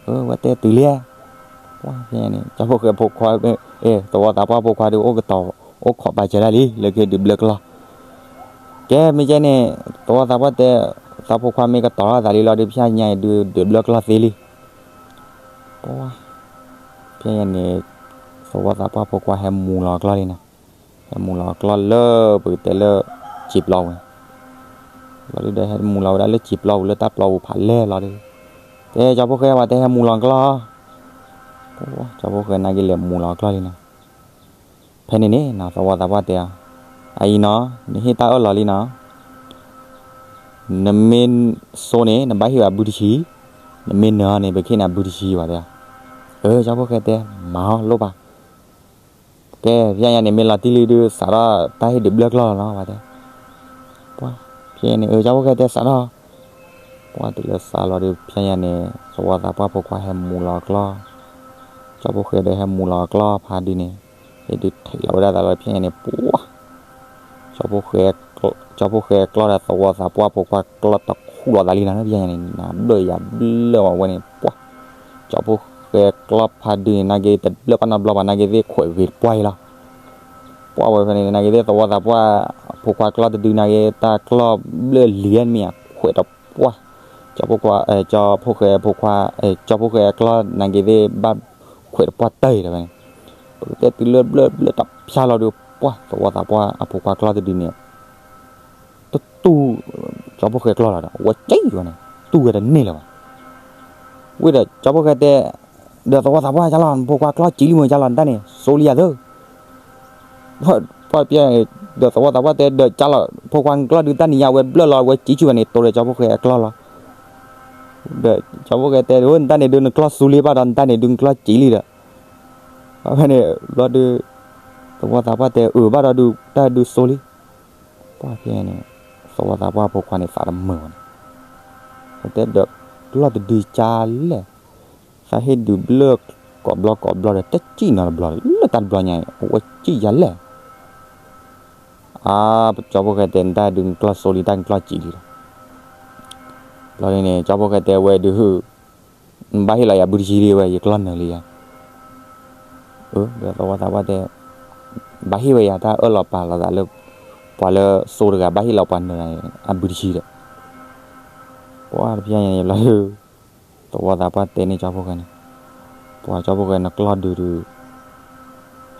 အဝဲတဲတုၤလံ, ပှၢ်ဖဲန့ၣ် ကၠီဖိၣ်ဃဲဖိခွါ, သဝီသးပှၢ်ဖိခွါဒုးအိၣ်ကတီၤ အိၣ်ခိးပာ်စၢၤဒၣ်လံ လၢကဟ့ၣ်ဒုးဘျၢၣ်ကျီၢ်, ကဲမ့ၢ်ကဲန့ၣ် သဝီသးပှၢ်တဲ, သးဖိခွါမ့ၢ်ကတီၤထီၣ်သးလံလီၤဒုး ဖဲညါအံၤဒုးဒုးဘျၢၣ်ကျီၢ်သ့လံ, ပှၢ်, ဖဲန့ၣ် သဝီသးပှၢ်ဖိခွါဟဲမူလီၤကျီၢ်လံနီၤ, ဟဲမူလီၤကျီၢ်လၢပကတဲလၢ စံာ်ပျီပူၤန့ၣ်, လီၤဒုးဒီးဟဲမူလီၤဝဲဒၣ်လၢစံာ်ပျီပူၤလၢတၢ်ပျီပူၤဖးလဲၢ်လီၤဒီး, တဲကၠီဖိၣ်ဃဲဝဲတဲဟဲမူလီၤကျီၢ်, ကၠီဖိၣ်ဃဲနာ်က့လဲၤမူလီၤကျီၢ်လံနီၤ, ဖဲန့ၣ်န့ၣ်နီၤ သဝီသးပှၢ်တဲအီၤ, အအံၤနီၤ နဟ့ၣ်တၢ်အၢၣ်လီၤလံနီၤ နမ့ၢ်စိန့ၣ် နဘၣ်ဟ့ၣ်ဘၣ်ဘုတဆံ, နမ့ၢ်နၢၤန့ၣ် ပကဟ့ၣ်နၤဘုတဆံဘၣ်တဲ, အၢ ကၠီဖိၣ်ဃဲတဲ, မၤအီၤလိၣ်ဘၣ်, ကဲ ဖဲညါန့ၣ် မ့ၢ်လီၤတံၢ်လံဒုး စးထီၣ်တၢ်ဟ့ၣ်ဒုးဘျၢၣ်ကျီၢ်လီၤနီၤ ဝဲတဲ, ပှၢ်, ဖဲန့ၣ် အၢ ကၠီဖိၣ်ဃဲတဲစးထီၣ်, ပှၢ်တုၤလၢစးလီၤဒုး ဖဲညါန့ၣ် သဝီသးပှၢ်ဖိခွါဟဲမူလီၤကျီၢ်, ကၠီဖိၣ်ဃဲဒီးဟဲမူလီၤကျီၢ်ဖးဒုးန့ၣ်, ဟ့ၣ်ဒုးထံၣ်လီၤဝဲဒၣ်သးလီၤ ဖဲညါန့ၣ် ပှၢ် ကၠီဖိၣ်ဃဲကျီၢ်ဒီး သဝီသးပှၢ်ဖိခွါကျီၢ်တခူၣ်လီၤသးလံနီၤ ဖဲညါန့ၣ် နဘျၢၣ်ယၤဘျၢၣ်ဝဲန့ၣ် ပှၢ်, ကၠီဖိၣ်ဃဲကျီၢ်ဖးဒုးန့ၣ် နာ်က့တဘျၢၣ်ပၢ်နီတဘျီဘၣ် နာ်က့သ့ၣ်ခွဲးဂ့ၤတပှၢ်အံၤလီၤ, ပှၢ်ဝဲဖဲန့ၣ် နာ်က့သ့ၣ်သဝီသးပှၢ်ဖိခွါကျီၢ်တဒု နာ်က့တၢ်ကျီၢ်ဘျၢၣ်လံၤမ့ၢ်ဧါ ခွဲးတပှၢ်, ကၠီဖိၣ်ဃဲဖိခွါ, ကၠီဖိၣ်ဃဲဖိခွါ, ကၠီဖိၣ်ဃဲအကျီၢ်နာ်က့သ့ၣ်ဘၣ်ခွဲးတပှၢ်တၢၢ်အံၤဒီးဖဲန့ၣ်, ပကတဲတုၤလၢဘျၢၣ်ဘျၢၣ်တဖျါလီၤဒုး ပှၢ် သဝီသးပှၢ်အဖိခွါကျီၢ်တဒုန့ၣ် တတူၢ် ကၠီဖိၣ်ဃဲကျီၢ်လီၤဒီး ဝဲကံဝဲန့ၣ် တူၢ်ဝဲတန့ၢ်လၢၤဘၣ်, ဝံၤဒီးကၠီဖိၣ်ဃဲတဲ, ဒီးသဝီသးပှၢ်ကၢ်လီၤ ဖိခွါကျီၢ်စံးလံမုၢ်ကၢ်လီၤ နတၢ်န့ၣ် စိလံယၤသၢ ပှၢ်ပျဲ, ဒီးသဝီသးပှၢ်တဲ ဒီးကၢ်လီၤ ဖိခွါကျီၢ်ဒုးတၢ်နံၤညါဝဲဘျၢၣ်လီၤ ဝဲစံးဆူၣ်ဝဲန့ၣ် တိၤဒီးကၠီဖိၣ်ဃဲအကျီၢ်လီၤ, ဒီးကၠီဖိၣ်ဃဲတဲ နတၢ်န့ၣ်ဒုးနကျီၢ်စူၤလံဘၣ်ဒီး နတၢ်န့ၣ်ဒုးနကျီၢ်စံးလံဒီး, ဖဲန့ၣ်ဘျီဒုး သဝီသးပှၢ်တဲ အၢၣ်ဘၣ်ဒီးဒုး တၢ်ဒုးစိလံ. ပှၢ်ဖဲန့ၣ် သဝီသးပှၢ်ဖိခွါန့ၣ်သးတမုာ်ဘၣ်န့ၣ်, တဲဒီး ကျီၢ်တဒုကၢ်လဲၣ်, သးဟ့ၣ်ဒုးဘျၢၣ်ကိးဘျီကိးဘျီဒီး တစံၣ်နီတဘျီ လၢတၢ်တဘျီညါအံၤ အဝဲစံၣ်ယၤလဲၣ်. အါ, ကၠီဖိၣ်ဃဲတဲ နတၢ်ဒုးနကျီၢ်စိလံ တၢ်နကျီၢ်စံးလံဒီး, ဘျီဒုးန့ၣ် ကၠီဖိၣ်ဃဲတဲဝဲဒုး နဘၣ်ဟ့ၣ်လီၤယၤဘုတဆံလံဝဲ ယကျီၢ်နၢၤလံယၤ. အၢ ဒီးသဝီသးပှၢ်တဲ ဘၣ်ဟ့ၣ်ဝဲယၤ တၢ်အၢၣ်လီၤပာ်လီၤသးလၢ ပှၤလၢစိတဂၤ ဘၣ်ဟ့ၣ်လီၤပှၤနၢၤတဂၤန့ၣ် အဘုတဆံဒီး, ပှၢ်တဖျဲညါန့ၣ်လီၤ သဝီသးပှၢ်တဲန့ၢ်ကၠီဖိၣ်ဃဲန့ၣ်, ပှၤကၠီဖိၣ်ဃဲ နကျီၢ်ဒုးဒုး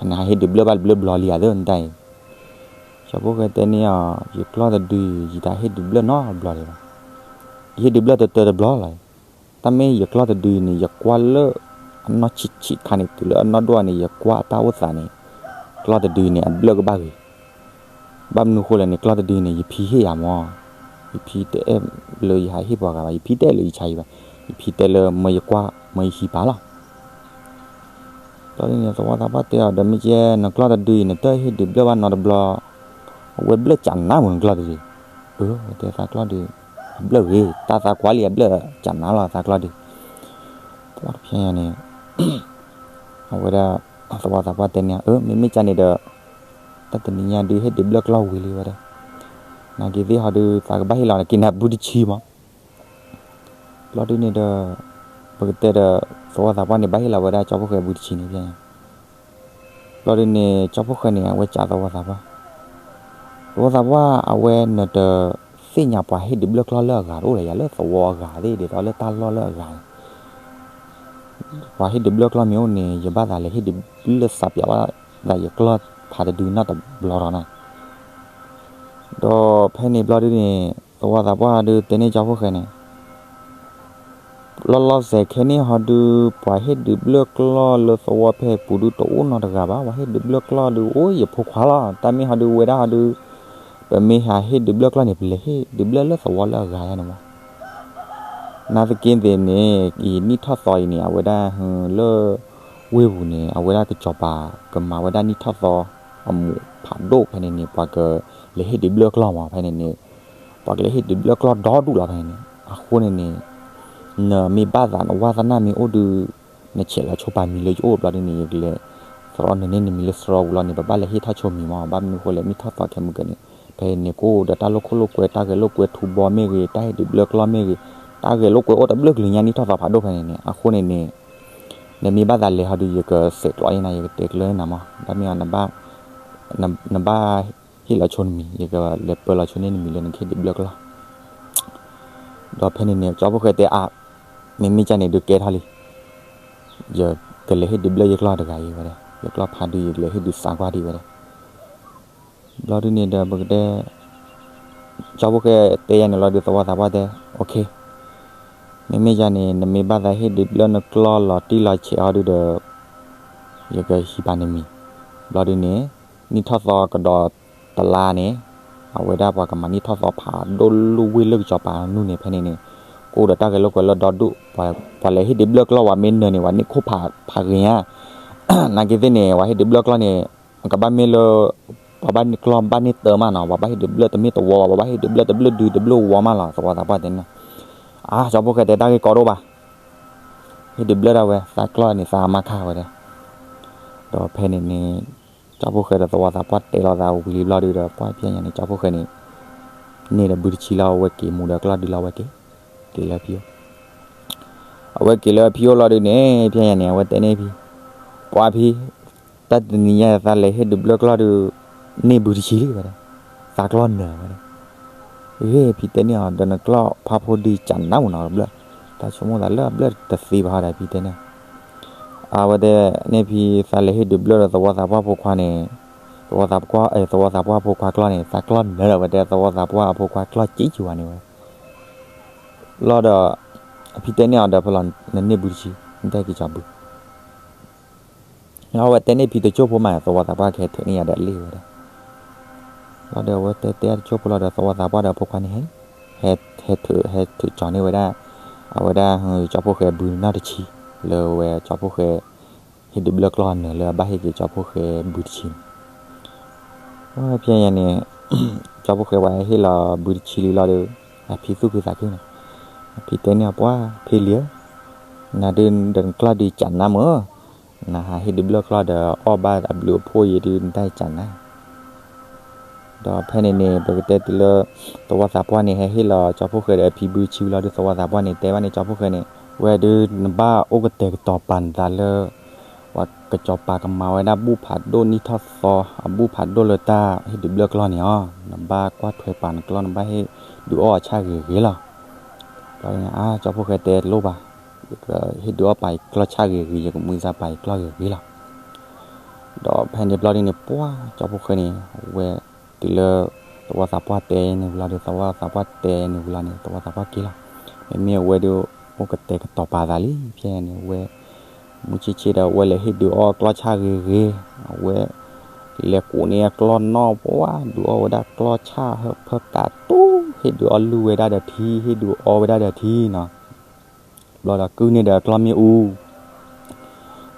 နဟးဟ့ၣ်ဒုးဘျၢၣ်ဘၣ်တဘျၢၣ်ဘျီလံဧါသၢနတၢ်အံၤ. ကၠီဖိၣ်ဃဲတဲန့ၢ်အီၤ ယကျီၢ်တဒုအံၤ ယတဟ့ၣ်ဒုးဘျၢၣ်နီတဘျီလံဘၣ်, ယဟ့ၣ်ဒုးဘျၢၣ်တတၢတဘျီလီၤ. တၢ်မ့ၢ်ယကျီၢ်တဒုအံၤန့ၣ် ယကွၢ်လၢ အနီၢ်ဆံးဆံးခါန့ၣ် တုၤလၢအနီၢ်ဒိၣ်န့ၣ် ယကွၢ်အတၢ်အိၣ်သးန့ၣ် ကျီၢ်တဒုအံၤန့ၣ် အဘျၢၣ်ကဘၣ်ဂ့ၤ, ဘၣ်မနုၤဃိလဲၣ်န့ၣ် ကျီၢ်တဒုအံၤန့ၣ် ယဖံဟ့ၣ်ယၤမၢ်, ယဖံတအဲၣ်လၢယဟးဟ့ၣ်ပှၤဂၤဘၣ်, ယဖံတအဲၣ်လၢယဆါအံၤဘၣ်, ယဖံတဲလၢမၢယကွၢ် မၢယဟံးပာ်လီၤ. ဘျီဒုးန့ၣ် သဝီသးပှၢ်တဲအီၤ ဒီးမ့ၢ်ကဲ နကျီၢ်တဒုအံၤ နတဟ့ၣ်ဒုးဘျၢၣ်ဘၣ်နီတဘျီ အဝဲဘျၢၣ်ကနါမၢ် နကျီၢ်တဒုအံၤ. အၢ တဲသးကျီၢ်ဒုး အဘျၢၣ်ဂ့ၤ, တၢ်သးကွၢ်လံ အဘျၢၣ်ကနါလီၤ သးကျီၢ်ဒုး. ပှၢ်တဖျဲညါန့ၣ် အဝဲဒၣ် သဝီသးပှၢ်တဲန့ၢ် အၢ မ့မ့ၢ်ကၢ်န့ၣ်ဒီး တၢ်တနံၤညါဒုးဟ့ၣ်ဒုးဘျၢၣ်ကျီၢ်ဝံၤလံဝဲဒၣ်, နာ်က့သ့ၣ်ဟီဒုး သးကဘၣ်ဟ့ၣ်လီၤနက့ၤနၤဘုတဆံမး. ဘျီဒုးန့ၣ်ဒီး ပကတဲဒီး သဝီသးပှၢ်န့ၣ် ဘၣ်ဟ့ၣ်လီၤဝဲဒၣ်ကၠီဖိၣ်ဃဲဘုတဆံန့ၣ် ဘျီဒုးန့ၣ် ကၠီဖိၣ်ဃဲန့ၣ် အဝဲကးသဝီသးပှၢ်, သဝီသးပှၢ် အဝဲနတသ့ၣ်ညါပှၤဟ့ၣ်ဒုးဘျၢၣ်ကျီၢ်လၢအဂၤတအိၣ်လၢၤယၤ လၢသဝီအဂၤသ့ၣ် ဒ်သိးလၢတၢ်လီၢ်လၢအဂၤန့ၣ် ပှၤဟ့ၣ်ဒုးဘျၢၣ်ကျီၢ်မ့ၢ်အိၣ်န့ၣ် ယဘၣ်သးလဲၤဟ့ၣ်ဒုးဘျၢၣ်သးပၠးဘၣ်သးယကျီၢ်ဖးတဒုနီတဘျီဒီးနၤ. ဒီးဖဲန့ၣ်ဘျီဒုးန့ၣ် သဝီသးပှၢ်ဒုးတဲန့ၢ်ကၠီဖိၣ်ဃဲန့ၣ် လီၤလီၤဆဲးခဲန့ၣ်ဟီဒုး ပှၤဟ့ၣ်ဒုးဘျၢၣ်ကျီၢ်လၢသဝီဖဲပူၤဒုးတအိၣ်နီတဂၤဘၣ်, ပှၤဟ့ၣ်ဒုးဘျၢၣ်ကျီၢ်ဒုးအိၣ်ယဖိခွါလီၤ. တၢ်မ့ၢ်ဟီဒုးဝဲဒၣ်ဟီဒုး ပမ့ၢ်ဟးဟ့ၣ်ဒုးဘျၢၣ်ကျီၢ်န့ၣ် ပလဲၤဟ့ၣ်ဒုးဘျၢၣ်လၢသဝီလၢအဂၤယါန့ၣ်မး. နာ်သက့သ့ၣ်န့ၣ် အံၤနံၣ်ထီၣ်သီအံၤန့ၣ် အဝဲဒၣ်လၢ ဝ့ၢ်ပူၤန့ၣ် အဝဲဒၣ်ကစီၤပၤ ကမၤဝဲဒၣ်နံၣ်ထီၣ်သီအမူးဖးဒိၣ်ဖဲန့ၣ်န့ၣ် ပှၤကလဲၤဟ့ၣ်ဒုးဘျၢၣ်ကျီၢ်မး ဖဲန့ၣ်န့ၣ် ပှၤကလဲၤဟ့ၣ်ဒုးဘျၢၣ်ကျီၢ်ဒီဒူၣ်လီၤဖဲန့ၣ်န့ၣ်. အဃိန့ၣ်န့ၣ် နမ့ၢ်ဘၣ်သးနဝါသနၢ်မ့ၢ်အိၣ်ဒုး နဆဲးလီၤဆိပာ်မံၤလၢယအိၣ်ဘျီဒုးန့ၣ် ယကလဲၤသရီနုာ်န့ၢ်နမံၤလၢသရီပူၤလီၤန့ၣ် ပဘၣ်လဲၤဟ့ၣ်ထီၣ်ဆိမံၤမး. ဘၣ်မနုၤဃိလဲၣ် နံၣ်ထီၣ်သီခဲမုၢ်ကၢန့ၣ် ဖဲန့ၣ်န့ၣ် ကအိၣ်ဒီးတၢ်လိာ်ခိၣ်လိာ်ကွဲ တၢ်ဂဲၤလိာ်ကွဲထူဘီမ့ၢ်ဂ့ၤ တၢ်ဟ့ၣ်ဒုးဘျၢၣ်ကျီၢ်မ့ၢ်ဂ့ၤ တၢ်ဂဲၤလိာ်ကွဲအိၣ်တဘျုးကလုာ်ညါ နံၣ်ထီၣ်သီဖးဒိၣ်ဖဲန့ၣ်န့ၣ်. အဃိန့ၣ်န့ၣ် နမ့ၢ်ဘၣ်သးလဲၤဟီဒုး ယကစဲးကျိးအံၤနၤ ယကတဲကျၢၤနၤမး. ဘၣ်မ့ၢ်အီၤ နဘၣ်ဟ့ၣ်လီၤဆိနမံၤ ယကလဲၤပၢလီၤဆိန့ၢ်နမံၤလၢနကဟ့ၣ်ဒုးဘျၢၣ်ကျီၢ်. ဒီးဖဲန့ၣ်န့ၣ် ကၠီဖိၣ်ဃဲတဲအါ မ့မ့ၢ်ကၢ်န့ၣ်ဒုးကဲထီၣ်လံ ယကလဲၤဟ့ၣ်ဒုးဘျၢၣ်ယကျီၢ်တဂၤအံၤဝဲဒၣ် ယကျီၢ်ဖးဒုး ယကလဲၤဟ့ၣ်ဒုးသးကွၢ်ဒံးဝဲဒၣ်. ဘျီဒုးန့ၣ်ဒီး ပကတဲ ကၠီဖိၣ်ဃဲတဲယါန့ၣ်လီၤဒုး သဝီသးပှၢ်တဲ okay မ့မ့ၢ်ယါန့ၣ် နမ့ၢ်ဘၣ်သးဟ့ၣ်ဒုးဘျၢၣ်နကျီၢ်လီၤတံၢ်လီၤဆဲးအီၤဒုးဒီး ယကဟံးပာ်နမံၤ. ဘျီဒုးန့ၣ် နံၣ်ထီၣ်သီကဒီးတလါန့ၣ် အဝဲဒၣ်ပှၤကမၤနံၣ်ထီၣ်သီဖးဒိၣ်လၢဝ့ၢ်လၢကစီၤပၤနူၢ်န့ၣ် ဖဲန့ၣ်န့ၣ် ကအိၣ်ဒီးတၢ်ဂဲၤလိာ်ကွဲလၢဒီဒူၣ် ပှၤလဲၤဟ့ၣ်ဒုးဘျၢၣ်ကျီၢ်ဝဲမ့ၢ်နၢၤန့ၣ် ပှၤန့ၢ်ခိၣ်ဖးဂ့ၤညါ နာ်က့သ့ၣ်န့ၣ် ပှၤဟ့ၣ်ဒုးဘျၢၣ်ကျီၢ်န့ၣ် ကဘၣ်မ့ၢ်လၢ ပှၤဘၣ်န့ၢ်ကျီၢ်ဘၣ်န့ၢ်တၢ်မးနီၤ ပှၤဘၣ်ဟ့ၣ်ဒုးဘျၢၣ်တမ့ၢ်တဝီဘၣ် ပှၤဘၣ်ဟ့ၣ်ဒုးဘျၢၣ်တဘျုးဒုတဘျုးဝီမးလီၤ သဝီသးပှၢ်တဲန့ၣ်. အါ ကၠီဖိၣ်ဃဲတဲတၢ်ဂ့ၢ်ကီဒိၣ်ဘၣ် ဟ့ၣ်ဒုးဘျၢၣ်ဒၣ်ဝဲ သးကျီၢ်န့ၣ် သးမါခါဝဲဒၣ်. ဒီးဖဲန့ၣ်န့ၣ် ကၠီဖိၣ်ဃဲဒီးသဝီသးပှၢ်တဲလိာ်သးဝံၤလံဘျီဒုးဒီး ပှၢ်ဖဲညါန့ၣ် ကၠီဖိၣ်ဃဲန့ၣ် န့ၢ်ဒီးဘုတဆံလီၤ အဝဲက့ၤမူဒီးကျီၢ်ဒုးလီၤ အဝဲက့ၤ က့ၤလၢဖံအိၣ် အဝဲက့ၤလၢဖံအိၣ်လီၤဒုးန့ၣ် ဖဲညါန့ၣ် အဝဲတဲန့ၢ်ဖံ ပှၢ်ဖံ တၢ်တနံၤညါသးလဲၤဟ့ၣ်ဒုးဘျၢၣ်ကျီၢ်ဒုး န့ၢ်ဘုတဆံလံဝဲဒၣ် သးကျီၢ်နၢၤဝဲဒၣ်. ဂ့ၤ ဖံတဲန့ၢ်အီၤ ဒီးနကျီၢ်ဖးဖိဒုးကနၣ်မူနီၤတဘျၢၣ် တၢ်ဆိကမိၣ်သးလၢအဘျၢၣ်တသ့ဘၣ်ဟီဒီး ဖံတဲန့ၢ် အဝဲတဲန့ၢ်ဖံ သးလဲၤဟ့ၣ်ဒုးဘျၢၣ်ဒီးသဝီသးပှၢ်ဖိခွါန့ၣ် သဝီသးပှၢ် သဝီသးပှၢ်ဖိခွါကျီၢ်န့ၣ် သးကျီၢ်နၢၤဒီးဝဲတဲ သဝီသးပှၢ်အဖိခွါကျီၢ်စံးကၠူၤဝဲန့ၣ်ဝဲ လီၤဒီး ဖံတဲန့ၢ်အီၤဒီးဖဲလီၤ နန့ၢ်ဘုတဆံ နတၢ်က့ၤကၠီဘု အဝဲတဲန့ၢ်ဖံတကၠိၢ်ဖိမး သဝီသးပှၢ်ကဟဲထုးန့ၢ်ယၤဒီးလ့ၣ်ဝဲဒၣ်. လီၤဒီးအဝဲတဲတဲတကၠိၢ်ဖိလီၤဒီးသဝီသးပှၢ်ဒီးဖိခွါန့ၣ် ဟဲထုး ဟဲထုးကၠီန့ၢ်ဝဲဒၣ် အ အဝဲဒၣ် ကၠီဖီၣ်ဃဲဘုနီၢ်တဆံ လၢဝဲကၠီဖီၣ်ဃဲ ဟ့ၣ်ဒုးဘျၢၣ်ကျီၢ်နၢၤလၢအဘၣ်ဟ့ၣ်က့ၤကၠီဖီၣ်ဃဲဘုတဆံန့ၣ်, ဖဲညါန့ၣ် ကၠီဖီၣ်ဃဲဝဲဟ့ၣ်လီၤဘုတဆံလံလီၤဒီး အဖံသူၣ်ခုသးခုန့ၣ်, အဖံတဲန့ၢ်အီၤ ပှၢ်ဖံလံဧၢ, နၤဒုးဒီးနကျီၢ်ဒုးကးနါမ့ၢ်, နဟးဟ့ၣ်ဒုးဘျၢၣ်ကျီၢ်ဒီးအီၣ်ဘၣ်အဘျုးအဖှိၣ်အံၤဒုး နတၢ်ကးနါ ဒီးဖဲန့ၣ်န့ၣ် ပကတဲတုၤလၢ သဝီသးပှၢ်န့ၣ် ဟဲဟ့ၣ်လီၤကၠီဖီၣ်ဃဲဒီးအဖံဘုဆံလီၤဒီး သဝီသးပှၢ်န့ၣ် တဲဘၣ်န့ၣ်ကၠီဖီၣ်ဃဲန့ၣ်, ဝဲဒုးနဘၣ်အိၣ်ကတဲာ်ကတီၤပာ်နသးလၢ ပှၤကစီၤပၤကမၤဝဲဒၣ်ဘူၣ်ဖးဒိၣ်နံၣ်ထီၣ်သီ အဘူၣ်ဖးဒိၣ်လၢတၢ်ဟ့ၣ်ဒုးဘျၢၣ်ကျီၢ်န့ၣ်အီၤ, နဘၣ်ကွၢ်ထွဲပာ်နကျီၢ် နဘၣ်ဟ့ၣ်ဒုးအီၣ်အီၤဆၣ်ဂ့ၤဂ့ၤလီၤ. ဘျီန့ၣ် အါ ကၠီဖီၣ်ဃဲတဲလိၣ်ဘၣ်, ယကဟ့ၣ်ဒုးအီၣ်ပာ်ယကျီၢ်ဆၣ်ဂ့ၤဂ့ၤ ယကမူသးပာ်ယကျီၢ်ဂ့ၤဂ့ၤလီၤ. ဒီးဖဲန့ၣ်ဘျီဒုန့ၣ် ပှၢ်ကၠီဖီၣ်ဃဲန့ၣ် ဝဲတုၤလၢ သဝီသးပှၢ်တဲန့ၣ်ဝံၤလီၤဒီး သဝီသးပှၢ်တဲန့ၣ်ဝံၤလီၤန့ၣ် သဝီသးပှၢ်က့ၤလီၤ. မ့မ့ၢ်အဝဲဒုး အိၣ်ကတဲာ်ကတီၤပာ်သးလံ ဖဲန့ၣ်ဝဲ မုၢ်ဆ့ၣ်ဆ့ၣ်ဒီး အဝဲလဲၤဟ့ၣ်ဒုးအီၣ်ကျီၢ်ဆၣ်ဂ့ၤဂ့ၤ, အဝဲ လဲၤကိးန့ၢ်အကျီၢ်နီၣ် ပှၢ် ဒုးအီၣ်ဝဲဒၣ်ကျီၢ်ဆၣ်ဟၢဖၢကးတူၢ် ဟ့ၣ်ဒုးအီၣ်လုၢ်ဝဲဒၣ်ဒီးထံ ဟ့ၣ်ဒုးအီဝဲဒၣ်ဒီးထံနီၤ. ဘျီဒီးကုၢ်န့ၢ်ဒီးအကျီၢ်မ့ၣ်အူ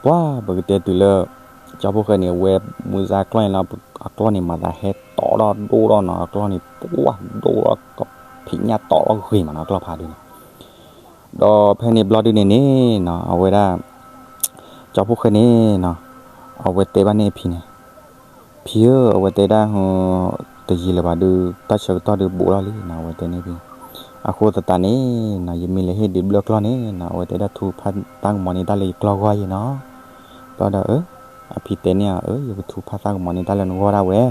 ပှၢ် ပကတဲတုၤလၢ ကၠီဖီၣ်ဃဲန့ၣ် ဝဲမူသးကျီၢ်န့ၣ်လီၤ, အကျီၢ်န့ၣ်မၤသးဟဲတီၢ်ထီၣ်ဒိၣ်ထီၣ်နီၤ, အကျီၢ်န့ၣ် ပှၢ်ဒိၣ်ထီၣ်ကဖံးညၣ်တီၢ်ထီၣ်ဂ့ၤမးနီၤ အကျီၢ်ဖးဒုန့ၣ်. ဒီးဖဲန့ၣ်ဘျီဒုန့ၣ်န့ၣ်နီၤ အဝဲဒၣ် ကၠီဖီၣ်ဃဲန့ၣ်နီၤ အဝဲတဲဘၣ်န့ၢ်အဖံန့ၣ်, ဖံဧၢ, အဝဲတဲဒၣ် တယံာ်လၢၤဘၣ်ဒုး တၢ်ဆၢကတီၢ်ဒုးဘူးလီၤလံနီၤ အဝဲတဲန့ၢ်ဖံ, အဃိသတးန့ၣ်နီၤ ယမ့ၢ်လဲၤဟ့ၣ်ဒုးဘျၢၣ်ကျီၢ်န့ၣ်နီၤ အဝဲတဲဒၣ်ထုကဖၣ်သးကမီၤန့ၢ်တၢ်လၢယကျီၢ်ဂီၢ်ယဲနီၤ. ဘျီဒီး အဖံတဲန့ၢ်အီၤ အၢ ယကထုကဖၣ်သးကမီၤန့ၢ်တၢ်လၢနဂီၢ်ဒၣ်ဝဲ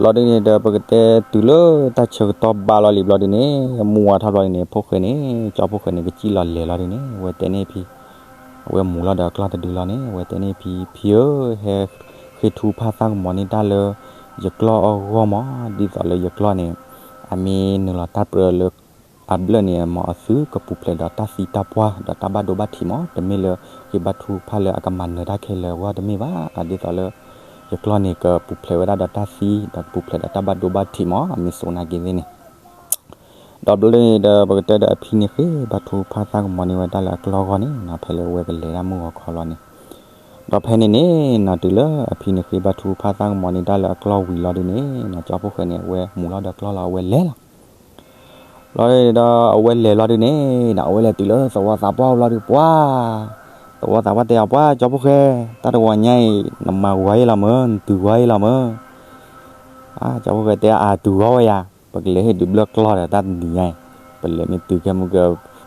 ဘျီဒုန့ၣ်ဒီး ပကတဲတုၤလၢတၢ်ဆၢကတီၢ်ဘၣ်လီၤလံဘျီဒုန့ၣ် မုၢ်ဝါထီၣ်ဘျီဒုန့ၣ် ဖီၣ်ဃဲန့ၣ် ကၠီဖီၣ်ဃဲန့ၣ် ကစံၣ်လီၤလဲၤလီၤဒုန့ၣ် အဝဲတဲန့ၢ်ဖံ, အဝဲမူၤလီၤဒီးအကျီၢ်တဒုလီၤန့ၣ် အဝဲတဲန့ၢ်ဖံ, ဖံဧၢ, ဟဲဃ့ထုကဖၣ်သးကမီၤန့ၢ်တၢ်လၢ ယကျီၢ်အဂီၢ်မး ဒ်သိးလၢယကျီၢ်န့ၣ် အမ့ၢ်နုာ်လီၤတၢ်ပြၢလၢ အဘျၢၣ်န့ၣ် မ်အသုကပူၤဖျဲးဒီးတၢ်သံတၢ်ပှၢ် ဒီးတၢ်ဘၣ်ဒိဘၣ်ထံးမး, တမ့ၢ်လၢဃ့ဘါထုကဖၣ်လၢအကမၤနၢၤတၢ်ခဲလၢာ်အဂီၢ်တမ့ၢ်ဘၣ်, ဒ်သိးလၢ ယကျီၢ်န့ၣ် ကပူၤဖျဲးဝဲဒၣ်ဒီးတၢ်သံ ဒီးကပူၤဖျဲးဒီးတၢ်ဘၣ်ဒိဘၣ်ထံးမး အမ့ၢ်စိနာ်က့သ့ၣ်န့ၣ်. ဒီးဘျီန့ၣ်ဒီး ပကတဲဒီးအဖံန့ၣ်ဃ့ဘါထုကဖၣ်သးကမီၤန့ၢ်ဝဲဒၣ်လၢအကျီၢ်အဂီၢ်န့ၣ်နီၤ ဖဲလၢအဝဲကလဲၤတၢ်မုၢ်ဂီၤခီလီၤန့ၣ်, ဒီးဖဲန့ၣ်န့ၣ်နီၤ တုၤလၢအဖံန့ၣ်ဃ့ဘါထုကဖၣ်သးကမီၤန့ၢ်တၢ်လၢအကျီၢ်ဝံၤလီၤဒုန့ၣ်နီၤ ကၠီဖီၣ်ဃဲန့ၣ် အဝဲမူၤလီၤဒီးကျီၢ်လီၤ အဝဲလဲၤလီၤ ဘျီဒီးအဝဲလဲၤလီၤဒုန့ၣ်နီၤ အဝဲလဲၤတုၤလၢသဝီသးပှၢ်ဘျီဒု ပှၢ် သဝီသးပှၢ်တဲအီၤ ပှၢ် ကၠီဖီၣ်ဃဲ တၢ်တဂီၤညါအံၤ နမၤဂီၤအံၤလီၤမၢ် နတုၤဂီၤအံၤလီၤမၢ်. ကၠီဖီၣ်ဃဲတဲ အတုၤဂီၤဝဲယၤ ပကလဲၤဟ့ၣ်ဒုးဘျၢၣ်ကျီၢ်ဒီးတၢ်တနံၤညါအံၤ ပလဲၤမ့ၢ်တုၤခဲမုၢ်က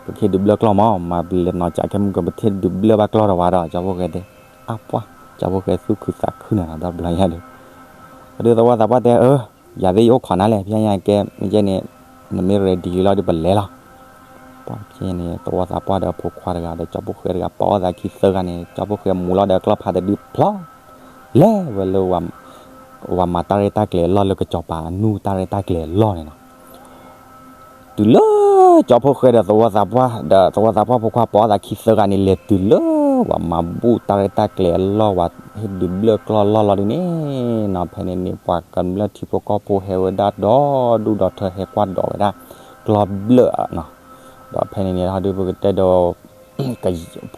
ပကဟ့ၣ်ဒုးဘျၢၣ်ကျီၢ်မး မၤပလဲၤနီၤကၠးခဲမုၢ်က ပတဟ့ၣ်ဒုးဘျၢၣ်ဘၣ်ကျီၢ်ဒီးဝဲဒီး ကၠီဖီၣ်ဃဲတဲ အါပှၢ် ကၠီဖီၣ်ဃဲသူၣ်ခုသးခုန့ၣ်နီၤ ဒီးဘျီညါဒီး ဒီးသဝီသးပှၢ်တဲ အၢ ယၤသ့ၣ်ယအိၣ်ခိးနၤလဲၣ် ဖဲညါကဲ မ့ၢ်ကဲန့ၣ် နမ့ၢ် ready လီၤဒီးပလဲၤလီၤ. ပှၢ်ဖဲန့ၣ် သဝီသးပှၢ်ဒီးအဖိခွါတဂၤဒီးကၠီဖီၣ်ဃဲတဂၤ ပာ်အီၣ်သးခံသၢဂၤန့ၣ် ကၠီဖီၣ်ဃဲမူၤလီၤဒီးအကျီၢ်ဖးတဒုဖျီ လဲၤဝဲလၢ ပှၤမၤတၢ်ရဲၣ်တၢ်ကျဲၤအလီၢ်လၢကစီၤပၤအနူၢ်တၢ်ရဲၣ်တၢ်ကျဲၤအလီၢ်န့ၣ်နီၤ တုၤလၢကၠီဖီၣ်ဃဲဒီးသဝီသးပှၢ် ဒီးသဝီသးပှၢ်ဖိခွါ ပာ်အီၣ်သးခံသၢဂၤန့ၣ် လဲၤတုၤလၢပှၤမၤဘူၣ်တၢ်ရဲၣ်တၢ်ကျဲၤအလီၢ် ပှၤဟ့ၣ်ဒုးဘျၢၣ်ကျီၢ်လီၢ်လီၤဒုန့ၣ်နီၤ ဖဲန့ၣ်န့ၣ် ပှၤကမျၢၢ်ထံဖိကီၢ်ဖိဟဲဝဲဒၣ်ဒီဒူၣ်ဒီထၢ ဟဲကွၢ်ဒိးဝဲဒၣ်ကျီၢ်ဘျၢၣ်နီၤ ဒီးဖဲန့ၣ်န့ၣ် ဟီဒုးပကတဲဒီး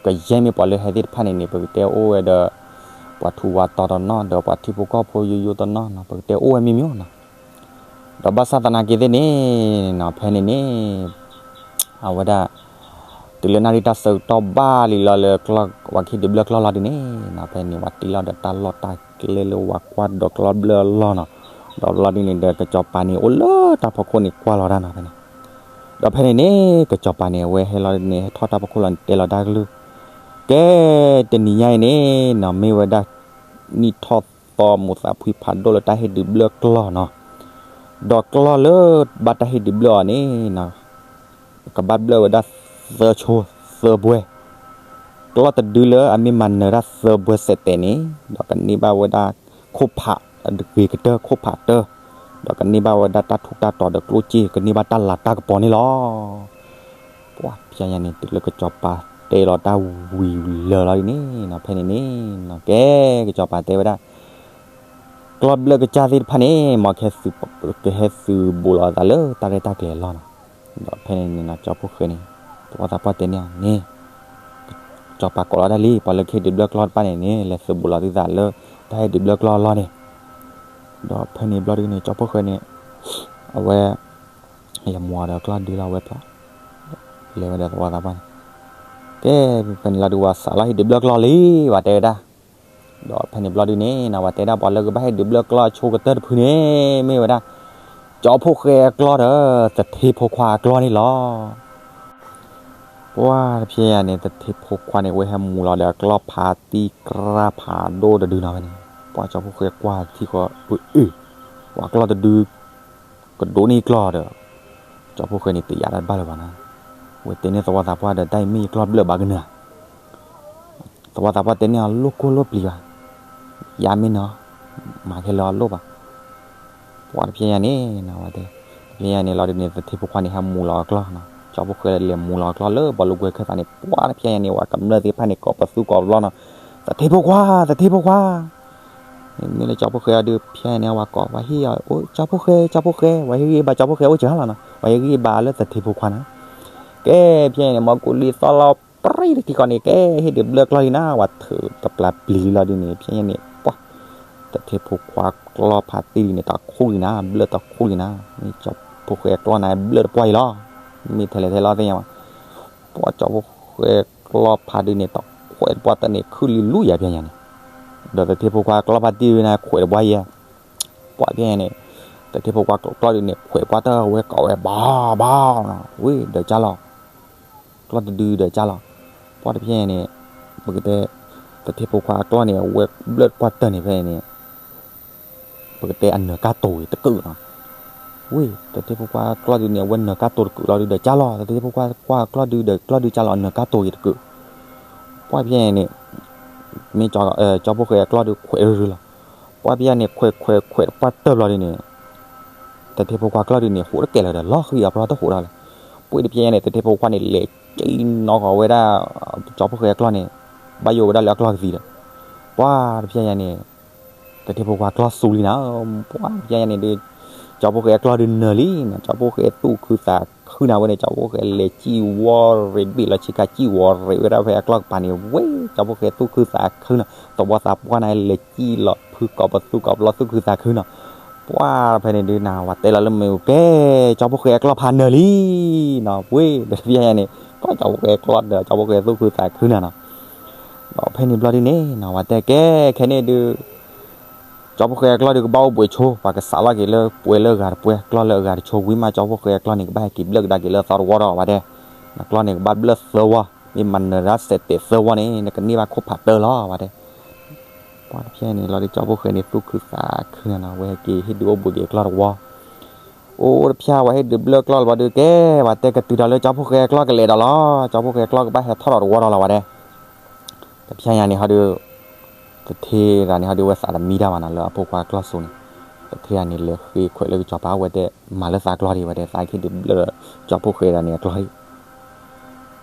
ကယဲၢ်မ့ၢ်ပှၤလၢဟဲသ့ၣ်တဖၣ်န့ၣ်န့ၣ် ပကတဲအိၣ်ဝဲဒီး ပှၤထူးပှၤတီၤတနီၤ ဒီးပှၤထံဖိကီၢ်ဖိယိယိတနီၤနီၤ ပကတဲအိၣ်ဝဲမ့ၢ်မ့ၢ်နီၤ ဒီးဘၣ်ဆၣ်သနာ်က့သ့ၣ်န့ၣ်နီၤ ဖဲန့ၣ်န့ၣ် အဝဲဒၣ် တုၤလၢနၣ်ရံၣ်တၢ်ဆၢကတီၢ်ဘၣ်လံလီၤလၢ ပှၤကဟ့ၣ်ဒုးဘျၢၣ်ကျီၢ်လီၤဒုန့ၣ်နီၤ ဖဲန့ၣ် ပှၤတ့လီၤဒီးတၢ်လီၢ်တၢ်ကျဲလၢပှၤကွၢ်ဒိးကျီၢ်ဘျၢၣ်အလီၢ်နီၤ ဒီးဘျီဒုန့ၣ်ဒီး ကစီၤပၤန့ၣ် အိၣ်လၢတၢ်ဖီခိၣ်န့ၣ်ကွၢ်လီၤတၢ်နီၤဖဲန့ၣ် ဒီးဖဲန့ၣ်န့ၣ် ကစီၤပၤန့ၣ် အဝဲဟဲလီၤန့ၣ် ဟဲထီၣ်တၢ်ဖီခိၣ်လီၤန့ၣ် တဲလီၤတၢ်ကလုၢ် ကဲ တနံၤညါအံၤန့ၣ်နီၤ မ့ၢ်ဝဲဒၣ် နံၣ်ထီၣ်သီမိၢ်သးဖှံဖးဒိၣ်လၢတၢ်ဟ့ၣ်ဒုးဘျၢၣ်ကျီၢ်နီၤ ဒီးကျီၢ်လၢဘၣ်တၢ်ဟ့ၣ်ဒုးဘျၢၣ်အီၤန့ၣ်နီၤ ကဘၣ်ဘျၢၣ်ဝဲဒၣ်သၢဆိသၢဘှဲ ကျီၢ်တဒုလၢအမ့ၢ်မၤနၢၤတၢ်သၢဘှဲစဲးတဲာ်န့ၣ် ဒီးကန့ၢ်ဘၣ်ဝဲဒၣ် ခိၣ်ဖး ဂ့ၤကတၢၢ်ခိၣ်ဖးတၢၢ် ဒီးကန့ၢ်ဘၣ်ဝဲဒၣ်တၢ်ထူးတၢ်တီၤဒီးကျိၣ်စ့ ကန့ၢ်ဘၣ်တၢ်လၤတၢ်ကပီၤန့ၣ်လီၤ. ပှၢ်ဖဲညါန့ၣ် တုၤလၢကစီၤပၤတဲလီၤတၢ်ဝံၤလၢာ်လီၤဒ်န့ၣ်နီၤ ဖဲန့ၣ်န့ၣ်နီၤ ကဲ ကစီၤပၤတဲဝဲဒၣ် ကျီၢ်ဘျၢၣ်ကစၢ်သ့ၣ်တဖၣ်န့ၣ် မ်ကဟဲသုးဘူးလီၤအသးလၢတၢ်ရဲၣ်တၢ်ကျဲၤအလီၢ်နီၤ ဒီးဖဲန့ၣ်န့ၣ်နီၤ ကၠီဖီၣ်ဃဲန့ၣ် သဝီသးပှၢ်တဲန့ၢ်အီၤန့ၣ်, စီၤပၤကိးလီၤတၢ်လံ, ပှၤလၢကဟ့ၣ်ဒုးဘျၢၣ်ကျီၢ်တဖၣ်န့ၣ်န့ၣ် လဲၤသုးဘူးလီၤသုသးလၢ တၢ်ဟ့ၣ်ဒုးဘျၢၣ်ကျီၢ်အလီၢ်န့ၣ်. ဒီးဖဲန့ၣ်ဘျီဒုန့ၣ် ကၠီဖီၣ်ဃဲန့ၣ် အဝဲ လဲၤမူအီၤဒီးကျီၢ်ဒုလီၤဝဲဖျီ, လဲၤဝဲဒီးသဝီသးပှၢ်န့ၣ်, ကဲ ဖဲန့ၣ်လီၤဒုးဝဲစးလီၤဟ့ၣ်ဒုးဘျၢၣ်ကျီၢ်လံ ဝဲတဲဝဲဒၣ်. ဒီးဖဲန့ၣ်ဘျီဒုန့ၣ် နဝဲတဲဒၣ် ပှၤလၢကဘၣ်ဟ့ၣ်ဒုးဘျၢၣ်ကျီၢ်အဆိကတၢၢ်တဖုန့ၣ် မ့ၢ်ဝဲဒၣ် ကၠီဖီၣ်ဃဲအကျီၢ်ဒီး သထ့ဖိခွါအကျီၢ်န့ၣ်လီၤ. ပှၢ်တဖျဲညါန့ၣ် သထ့ဖိခွါန့ၣ် ဝဲဟဲမူလီၤဒီးအကျီၢ်ဖးတံၢ်ကြၢးဖးဒိၣ်တဒုနီၤဖဲန့ၣ်, ပှၢ်ကၠီဖီၣ်ဃဲကွၢ်ထံဃီ, အ့ၣ်, ပှၤကျီၢ်တဒု ကဒိးန့ၢ်ကျီၢ်ဒီး, ကၠီဖီၣ်ဃဲန့ၣ် တယာ်တၢ်တဘၣ်လၢၤဘၣ်နီၤ, ဝဲတဲန့ၢ်သဝီသးပှၢ်ဒီး တၢ်အံၤမ့ၢ်ယကျီၢ်ဘျၢၣ်ဘၣ်ကနၢၤ သဝီသးပှၢ်တဲန့ၢ်အီၤလိၣ်ကိၢ်လိၣ်ပျံၤဘၣ်, ယၤမ့ၢ်နီၤ, မၤခဲလၢာ်အီၤလိၣ်ဘၣ်. ပှၢ်တဖျဲညါန့ၣ် နဝဲတဲ, တဖျဲညါန့ၣ်လီၤဒုန့ၣ် သထ့ဖိခွါန့ၣ် ဟဲမူလီၤအကျီၢ်နီၤ, ကၠီဖီၣ်ဃဲလဲၤမူလီၤအကျီၢ်လၢပှၤလိာ်ကွဲခၢၣ်သးန့ၣ် ပှၢ်တဖျဲညါန့ၣ် ဝဲကမျၢၢ်သ့ၣ်တဖၣ်န့ၣ် ကိးပသူကိးပလီနီၤ, သထ့ဖိခွါ, သထ့ဖိခွါ မ့မ့ၢ်လၢကၠီဖီၣ်ဃဲအီၤဒုး ဖဲန့ၣ် ဝဲကိး ဝဲဟ့ၣ်အီၤ ကၠီဖီၣ်ဃဲ, ကၠီဖီၣ်ဃဲ, ဝဲဟ့ၣ်ဂံၢ်ဘါကၠီဖီၣ်ဃဲအိၣ်စၢၤလီၤနီၤ, ဝဲဟ့ၣ်ဂံၢ်ဘါလၢသထ့ဖိခွါနီၤ. ကဲ ဖဲန့ၣ် မ့ၢ်ကူလံသီၣ်လီၤပြံတထံဃီန့ၣ် ကဲ ဟ့ၣ်ဒုးဘျၢၣ်ကျီၢ်လံနီၤ, ဝဲထုးတပျၢ်ပျံၤလံလီၤဒုန့ၣ် ဖဲန့ၣ် ပှၢ် သထ့ဖိခွါကျီၢ်ဖးတံၢ်လံန့ၣ် တၢ်ခူၣ်လံနီၤ, ဘျၢၣ်တၢ်ခူၣ်လံနီၤ, မ့ၢ်ကၠီဖီၣ်ဃဲအကျီၢ်န့ၣ် ဘျၢၣ်တပှၢ်အံၤလီၤ, မ့ၢ်ထဲလဲၣ်ထဲလဲၣ်သ့ၣ်ညါဘၣ်. ပှၢ်ကၠီဖီၣ်ဃဲကျီၢ်ဖးဒုန့ၣ် တၢ်ခွဲးတပှၢ်တၢၢ်န့ၣ် ခုၣ်လံလူယၤဖဲညါန့ၣ်, ဒီးသထ့ဖိခွါကျီၢ်ဖးတံၢ်ဝဲန့ၣ် ခွဲးတပှၢ်ယဲ ပှၢ်ဖဲန့ၣ် သထ့ဖိခွါကျီၢ်ဒုန့ၣ် ခွဲးပှၢ်တၢၢ်ဝဲကိးဝဲ ဘၣ်ဘၣ်နီၤ, ဝ့ၢ်ဒီးကၢ်လီၤ, ကျီၢ်တဒုဒီးကၢ်လီၤ. ပှၢ်တဖဲန့ၣ် ပကတဲ သထ့ဖိခွါကျီၢ်န့ၣ် အဝဲဘျၢၣ်ပှၢ်တၢၢ်န့ၣ်ဖဲန့ၣ် ပကတဲအနၢၤကၢ်တိၤတကုာ်နီၤ. ဝ့ၢ် သထ့ဖိခွါကျီၢ်ဒုန့ၣ် အဝဲနၢၤကၢ်တိၤတကုာ်လီၤဒုဒီးကၢ်လီၤ, သထ့ဖိခွါကျီၢ်ဒုဒီးကျီၢ်ဒုကၢ်လီၤ အနၢၤကၢ်တိၤယတကုာ်. ပှၢ်ဖဲန့ၣ် မ့ၢ်ကၠီဖီၣ်ဃဲအကျီၢ်ဒုခွဲးရၢလီၤ. ပှၢ်ဖဲန့ၣ် ခွဲးခွဲးခွဲးတပှၢ်တၢၢ်ဘျီဒုန့ၣ် သထ့ဖိခွါကျီၢ်ဒုန့ၣ် ဟူးတကဲလၢၤဒီး လီၤဃံအပျီတဟူးဒီးလဲၣ်. ပှၢ်တဖဲန့ၣ် သထ့ဖိခွါန့ၣ် လဲၤကံနီၢ်ဃီၤဝဲဒၣ် ကၠီဖီၣ်ဃဲအကျီၢ်န့ၣ် ဘၣ်ယိၣ်ဝဲဒၣ်လၢအကျီၢ်ကသံဒီး ပှၢ်တဖဲညါန့ၣ် သထ့ဖိခွါကျီၢ်သူလံနီၤ. ပှၢ်တဖဲညါန့ၣ်ဒု ကၠီဖီၣ်ဃဲအကျီၢ်ဒုနၢၤလံနီၤ, ကၠီဖီၣ်ဃဲသူၣ်ခုသးခုနီၤဝဲန့ၣ် ကၠီဖီၣ်ဃဲလဲၤစံၣ်ဝီရ့းဘ့ၣ်လီၤဆ့ကၤ စံၣ်ဝီရ့းဝဲဒၣ်ဖဲအကျီၢ်ကပၤန့ၣ် ဝ့ၢ် ကၠီဖီၣ်ဃဲသူၣ်ခုသးခုနီၤ, သဝီသးပှၢ်န့ၣ် လဲၤစံၣ်လီၤဖုကိးပသူကိးပလီသူၣ်ခုသးခုနီၤ. ပှၢ်ဖဲန့ၣ်ဒု နဝဲတဲလီၤလၢမ့ၢ်ကဲ ကၠီဖီၣ်ဃဲအကျီၢ်ဖးနၢၤလံနီၤ, ဝ့ၢ် ဒီးတဖဲညါန့ၣ် ကၠီဖီၣ်ဃဲအကျီၢ်ဒီး ကၠီဖီၣ်ဃဲသူၣ်ခုသးခုနီၤနီၤ. ဒီးဖဲန့ၣ်ဘျီဒုန့ၣ် နဝဲတဲကဲ ခဲန့ၣ်ဒု ကၠီဖီၣ်ဃဲအကျီၢ်ဒုကဘၣ်အိၣ်ဘှံးဆိ ပှၤကစးလီၤက့ၤလၢပှဲၤလၢအဂၤတပှဲၤ ကျီၢ်လၢအဂၤတဆိ ဝံၤမးကၠီဖီၣ်ဃဲအကျီၢ်န့ၣ် ကဘၣ်ဟဲက့ၤဘျၢၣ်ကဒါက့ၤလၢသီတဝီဒီးဝဲဒၣ်, နကျီၢ်န့ၣ်ကဘၣ်ဘျၢၣ်သၢဝီ, မ့ၢ်မၤနၢၤဒၣ်စဲးတဲာ်သၢဝီန့ၣ် နကန့ၢ်ဘၣ်ခိၣ်ဖးတၢၢ်လီၤဝဲဒၣ်. ပှၢ်တဖဲန့ၣ်လီၤဒု ကၠီဖီၣ်ဃဲန့ၣ် သူၣ်ခုသးခုနီၤနီၤ ဝဲဟဲက့ၤဟ့ၣ်ဒုးအိၣ်ဘှံးက့ၤအကျီၢ်တဝီ အိၣ်တဖျါဝဲဟ့ၣ်ဒုးဘျၢၣ်ကျီၢ်လၢၤဘျီဒုကဲ ဝဲတဲကတုၤဒီးလၢကၠီဖီၣ်ဃဲအကျီၢ်ကလဲၤဒီးလီၤ, ကၠီဖီၣ်ဃဲအကျီၢ်ကဘၣ်ဟဲထီၣ်ဒီးတဝီဒီးလီၤဝဲဒၣ်. တဖျါညါန့ၣ်ဟီဒု သထ့တဂၤန့ၣ်ဟီဒု ဝဲသးတမံတၢ်ဘၣ်နီၤ လၢအဖိခွါကျီၢ်စိန့ၣ်, သထ့တဂၤန့ၣ် လဲၤဃ့ခွဲးလၢကစီၤပၤ ဝဲတဲမၤလၢသးကျီၢ်ဒံး ဝဲတဲသးကဟ့ၣ်ဒုးဘျၢၣ်ဒီး ကၠီဖီၣ်ဃဲတဂၤန့ၣ်အကျီၢ်ဒံး.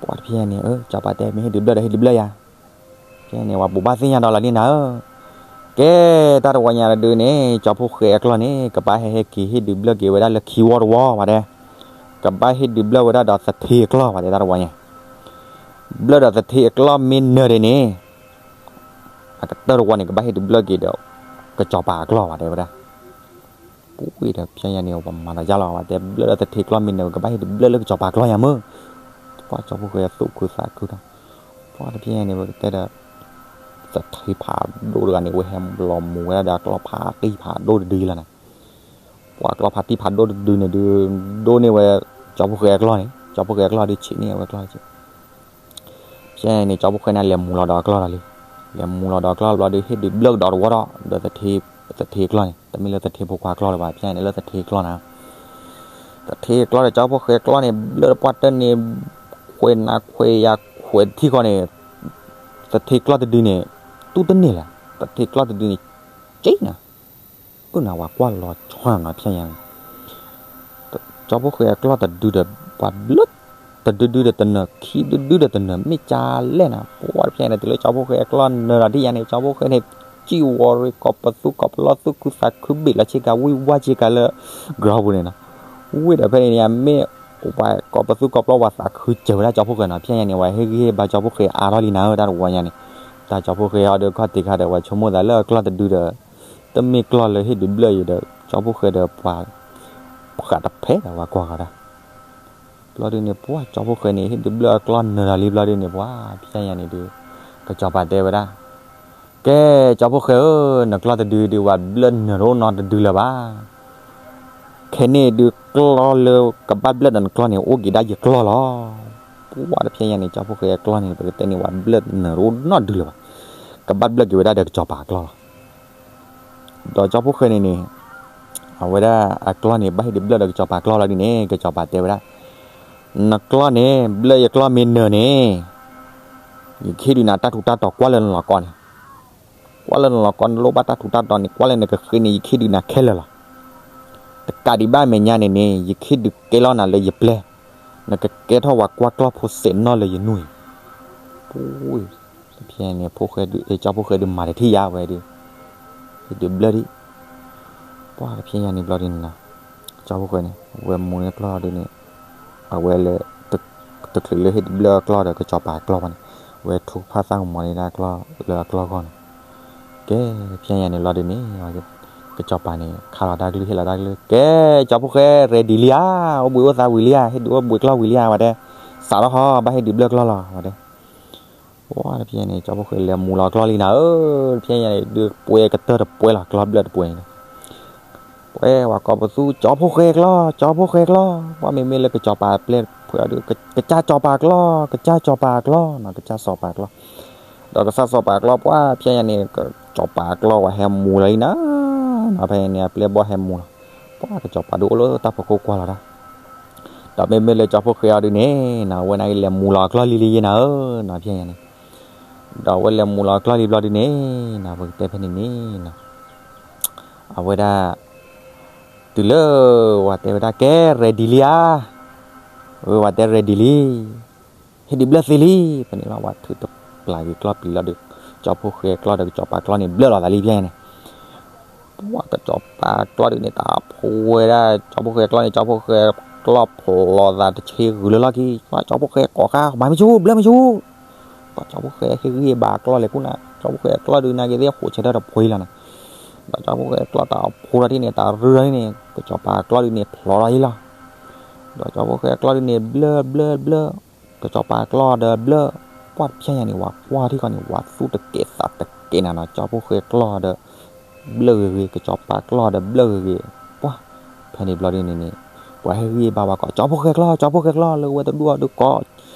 ပှၢ်တဖျါညါန့ၣ် ကစီၤပၤတဲမ့ၢ်ဟ့ၣ်ဒုးဘျၢၣ်ဒီးဟ့ၣ်ဒုးဘျၢၣ်ယၤ ဖဲန့ၣ် ပှၤဘိးဘၣ်သ့ၣ်ညါဒီးလီၤန့ၣ်နၤဧၢ, ကဲ တၢ်တဝီညါတဒုန့ၣ် ကၠီဖီၣ်ဃဲအကျီၢ်န့ၣ် ကဘၣ်ဟဲဟဲက့ၤဟ့ၣ်ဒုးဘျၢၣ်က့ၤဝဲဒၣ်လၢခံဝီတဝီဝဲဒၣ်, ကဘၣ်ဟ့ၣ်ဒုးဘျၢၣ်ဝဲဒၣ်ဒီးသထ့အကျီၢ်ဝဲဒၣ် တၢ်တဝီညါ, ဘျၢၣ်ဒီးသထ့အကျီၢ်မ့ၢ်နၢၤဒံးန့ၣ် အကတၢၢ်တဝီန့ၣ် ကဘၣ်ဟ့ၣ်ဒုးဘျၢၣ်က့ၤဒီး ကစီၤပၤအကျီၢ်ဝဲဒၣ်ဝဲဒၣ်. ပှၢ်ဒီးဖဲညါန့ၣ် ပှၤမၤလီၤယါလီၤ ဝဲတဲဘျၢၣ်ဒီးသထ့ကျီၢ်မ့ၢ်နၢၤ ကဘၣ်ဟ့ၣ်ဒုးဘျၢၣ်လၢကစီၤပၤကျီၢ်ယၤမ့ၢ်, ပှၢ်ကၠီဖီၣ်ဃဲသူၣ်ခုသးခုဒီး, ပှၢ်တဖဲညါန့ၣ် ပကတဲဒီး သထ့ဖးဒိၣ်တဂၤန့ၣ် ဝဲဟဲလီၤမူဝဲဒၣ်ဒီးအကျီၢ်ဖးတံၢ်ဖးဒိၣ်တဒုလီၤနီၤ. ပှၢ်ကျီၢ်ဖးတံၢ်ဖးဒိၣ်တဒုန့ၣ်ဒုး ဒိၣ်န့ၢ်ဝဲ ကၠီဖီၣ်ဃဲအကျီၢ်န့ၣ် ကၠီဖီၣ်ဃဲအကျီၢ်ဒုးဆံးန့ၢ်ဝဲကျီၢ် ဖဲန့ၣ် ကၠီဖီၣ်ဃဲန့ၣ် လဲၤမူလီၤဒီးအကျီၢ်လီၤလံ. လဲၤမူလီၤဒီးအကျီၢ်ဘျီဒီး ဟ့ၣ်ဒုးဘျၢၣ်ကဒီးတဝီဒီး ဒီးသထ့အကျီၢ်န့ၣ် တမ့ၢ်လၢသထ့ဖိခွါအကျီၢ်လၢၤဘၣ် ဖဲန့ၣ်လၢသထ့အကျီၢ်နၤ. သထ့အကျီၢ်ဒီးကၠီဖီၣ်ဃဲအကျီၢ်န့ၣ် ဘျၢၣ်တပှၢ်တၢၢ်န့ၣ် ခွဲးနၤခွဲးယၤခွဲးတထံၣ်ဃီန့ၣ် သထ့ကျီၢ်တဒုန့ၣ် တူၢ်တန့ၢ်လၢၤ သထ့ကျီၢ်တဒုန့ၣ် က့နၤ အၢနၤ ပှၤကွၢ်လီၤဆီနၤနီၤ ဖဲညါန့ၣ် ကၠီဖီၣ်ဃဲအကျီၢ်တဒုဒီး ပှၤဘျၢၣ်တဒုဒုဒီးတနၢၤ ခံဒုဒုဒီးတနၢၤ မ့ၢ်ကလဲၣ်နၤ ပှၢ်တဖဲန့ၣ် တုၤလၢကၠီဖီၣ်ဃဲအကျီၢ်နၢၤဒီးဒ်ယါန့ၣ် ကၠီဖီၣ်ဃဲန့ၣ် စံၣ်ဝီၤရ့ၣ် ကိးပသူကိးပလီသူၣ်ခုသးခုဘ့ၣ်လီၤဆ့ကၤ ဝံၢ်ဝါဆ့ကၤလၢ ကရီပူၤန့ၣ်နီၤ. ဝံၣ်ဒီးဖဲန့ၣ်န့ၣ် မ့ၢ် ပှၤကိးပသူကိးပျီဝဲသးခုစၢၤဝဲဒၣ်ကၠီဖီၣ်ဃဲနီၤ. ဖဲညါန့ၣ် ဝဲဟ့ၣ်ဂံၢ်ဟ့ၣ်ဘါကၠီဖီၣ်ဃဲအါထီၣ်လံနၤဧၢ တၢ်တဝီညါန့ၣ်, တၢ်ကၠီဖီၣ်ဃဲအီၤဒီးခီၣ်ထံးခါဒီး ဝဲဆိကမိၣ်သးလၢအကျီၢ်တဒုဒီး တမ့ၢ်ကျီၢ်လၢဟ့ၣ်ဒုးဘျၢၣ်အံၤဒီး ကၠီဖီၣ်ဃဲဒီးပှၤ ဃးတဖဲဒီးဝဲကွၢ်ဃီၤဒၣ် ဘျီဒုန့ၣ် ပှၤကၠီဖီၣ်ဃဲန့ၣ် ဟ့ၣ်ဒုးဘျၢၣ်အကျီၢ်နၢၤဒီးလံ ဘျီဒုန့ၣ် ပှၤဖဲညါန့ၣ်ဒုး ကစီၤပၤတဲဝဲဒၣ်, ကဲ ကၠီဖီၣ်ဃဲဧၢ, နကျီၢ်တဒုဒုး ဝဲဘျၢၣ်နၢၤတအိၣ်နီတဒုလၢၤဘၣ်. ခဲန့ၣ်ဒုးကျီၢ်လၢကဘၣ်ဘျၢၣ်ဒီးနကျီၢ်န့ၣ် အိၣ်က့ၤဒၣ်ယကျီၢ်လီၤ. ပှၤတဖဲညါန့ၣ် ကၠီဖီၣ်ဃဲအကျီၢ်န့ၣ် ပကတဲန့ၣ် ဝဲဘျၢၣ်နၢၤတအိၣ်နီတဒုလၢၤဘၣ်. ကဘၣ်ဘျၢၣ်က့ၤဝဲဒၣ်ဒီးကစီၤပၤအကျီၢ်လီၤ. ဒီးကၠီဖီၣ်ဃဲန့ၣ်န့ၣ် အဝဲဒၣ်အကျီၢ်န့ၣ် ဘၣ်ဟ့ၣ်ဒုးဘျၢၣ်ဒီးကစီၤပၤအကျီၢ်လီၤဒုန့ၣ် ကစီၤပၤတဲဝဲဒၣ်, နကျီၢ်န့ၣ် ဘျၢၣ်ယကျီၢ်မ့ၢ်နၢၤန့ၣ် ယကဟ့ၣ်ဒုးနၤတၢ်ထူးတၢ်တီၤကွၢ်လၢနလီၤကီန့ၣ်, ကွၢ်လၢနလီၤကီ နလိၣ်ဘၣ်တၢ်ထူးတၢ်တီၤန့ၣ် ကွၢ်လၢနကဃ့န့ၣ် ယကဟ့ၣ်ဒုးနၤခဲလၢာ်လီၤ. တကးဒံးဘၣ်မဲာ်ညါန့ၣ်န့ၣ် ယကဟ့ၣ်ဒုးကဲလီၤနၤလၢယပျဲၢ်, နကကဲထီၣ်ဝဲကွၢ်ကျီၢ်ဖိစဲးနီၣ်လၢယနူၢ်အံၤ. တဖဲန့ၣ် ကၠီဖီၣ်ဃဲဒုးမၤတထံၣ်ယါဝဲဒုး ဟ့ၣ်ဒုးဘျၢၣ်ဒံး, ပှၤတဖဲညါန့ၣ်ဘျီဒုန့ၣ်နီၤ, ကၠီဖီၣ်ဃဲန့ၣ် ဝဲမူန့ၢ်ကျီၢ်ဒုန့ၣ် အဝဲလၢ တချုးလၢဟ့ၣ်ဒုးဘျၢၣ်အကျီၢ်ဒီးကစီၤပၤအကျီၢ်ဘၣ်န့ၣ် ဝဲထိၣ်ဖးသၣ်ကမီၤန့ၢ်ဒၣ်ကျီၢ်လၢအကျီၢ်ဂီၢ်န့ၣ်, ကဲ တဖဲညါန့ၣ်ဘျီဒုန့ၣ် ကစီၤပၤန့ၣ် ခးလီၤတၢ်ကလုၢ်ဟ့ၣ်လီၤတၢ်ကလုၢ်, ကဲ ကၠီဖီၣ်ဃဲ ready လံဧါ, အိၣ်ဘှံးအိၣ်သါဝံၤလံဧါ, ဟ့ၣ်ဒုးအိၣ်ဘှံးကျီၢ်ဝံၤလံဧါ ဝဲတဲ, စးထီၣ်ဟီ ဘၣ်ဟ့ၣ်ဒုးဘျၢၣ်ကျီၢ်လီၤ ဝဲတဲ ပှၤတဖဲညါန့ၣ် ကၠီဖီၣ်ဃဲလဲၤမူလီၤကျီၢ်လံနၤဧၢ, တဖဲညါန့ၣ် ဒုးပှဲၤကတၢၢ်တပှဲၤလီၤ ကျီၢ်ဘျၢၣ်တပှဲၤန့ၣ် ပှၤကိးပသူ ကၠီဖီၣ်ဃဲကျီၢ် ကၠီဖီၣ်ဃဲကျီၢ်, ပှၤမ့မ့ၢ်လၢကစီၤပၤအပျဲၢ်ဖုးအီၤဒုး ကစၢ်ကစီၤပၤကျီၢ် ကစၢ်ကစီၤပၤကျီၢ်နီၤ, ကစၢ်စီၤပၤကျီၢ်, ဒီးကစၢ်စီၤပၤကျီၢ် ပှၤဖဲညါန့ၣ် ကစီၤပၤကျီၢ်ဝဲဟဲမူလီၤလံနၤ, ဖဲန့ၣ်အပျဲၢ်ဘီၣ်ဟဲမူလီၤ, ပှၤကစီၤပၤဒုးအိၣ်လၢတၢ်ဖီခိၣ်ကွၢ်လီၤဒၣ် ဒီးမ့မ့ၢ်လၢကၠီဖီၣ်ဃဲအီၤဒုးန့ၣ်နီၤ အဝဲန့ၣ်က့ၤလဲၤမူလီၤအကျီၢ်လံလံယဲနၤဧၢနီၤ ဖဲညါန့ၣ်, ဒီးအဝဲလဲၤမူလီၤအကျီၢ်လံဘျီဒုန့ၣ်နီၤ ပကတဲဖဲန့ၣ်န့ၣ်နီၤ, အဝဲဒၣ် တုၤလၢ ဝဲတဲဝဲဒၣ် ကဲ ready လံဧါ, ဝဲတဲ ready လံ ဟ့ၣ်ဒုးဘျၢၣ်သ့လံ, ဖဲန့ၣ်လီၤ ဝဲထုးတပျၢ်က့ၤကျီၢ်ပျံၤလီၤဒီး ကၠီဖီၣ်ဃဲအကျီၢ်ဒီးကစီၤပၤကျီၢ်န့ၣ် ဘျၢၣ်လီၤသးလံဖဲန့ၣ်, ပှၤကစီၤပၤကျီၢ်ဒုးန့ၣ် တၢ်ဖှိၣ်ဝဲဒၣ် ကၠီဖီၣ်ဃဲအကျီၢ်န့ၣ် ကၠီဖီၣ်ဃဲအကျီၢ်ဖှိၣ်လီၤသးတဆ့ဂုာ်လၢလီၢ်ခံ, ပှၤကၠီဖီၣ်ဃဲကိးခါ မၤမ့ၢ်ဆူၣ် ဘျၢၣ်မ့ၢ်ဆူၣ်, ပှၤကၠီဖီၣ်ဃဲဟ့ၣ်ဂံၢ်ဟ့ၣ်ဘါအကျီၢ်လဲၤကူၣ်နၤ ကၠီဖီၣ်ဃဲအကျီၢ်ဒုးနာ်က့ၤသ့ၣ်ဃိးဆၢထၢၣ်တဖှိၣ်လီၤနၤ, ဒီးကၠီဖီၣ်ဃဲအကျီၢ်တၢ်ဖှိၣ်လီၤဒုးန့ၣ် တၢ်ရုၢ်လီၤဒုးန့ၣ် ကစီၤပၤအကျီၢ်ဒုးန့ၣ် ဖျိးလီၤအံၤလီၤ ဒီးကၠီဖီၣ်ဃဲအကျီၢ်ဒုးန့ၣ် ဘျၢၣ်ဘျၢၣ်ဘျၢၣ်, ကစီၤပၤအကျီၢ်ဒီးဘျၢၣ်, ပှၤတဖဲညါန့ၣ် ဝဲကွၢ်ထံၣ်ဃီန့ၣ် ဝဲသူၣ်တကဲးသးတကဲးနၤနီၤ ကၠီဖီၣ်ဃဲအကျီၢ်ဒီး ဘျၢၣ်ဂ့ၤဂ့ၤ ကစီၤပၤအကျီၢ်ဒီးဘျၢၣ်ဂ့ၤဂ့ၤ, ပှၤ ဖဲန့ၣ်ဘျီဒုန့ၣ်န့ၣ် ပှၤဟ့ၣ်ဂံၢ်ဟ့ၣ်ဘါဝဲကိး ကၠီဖီၣ်ဃဲအကျီၢ် ကၠီဖီၣ်ဃဲအကျီၢ် လၢဝဲတဒူၣ်အီၤဒုးကိး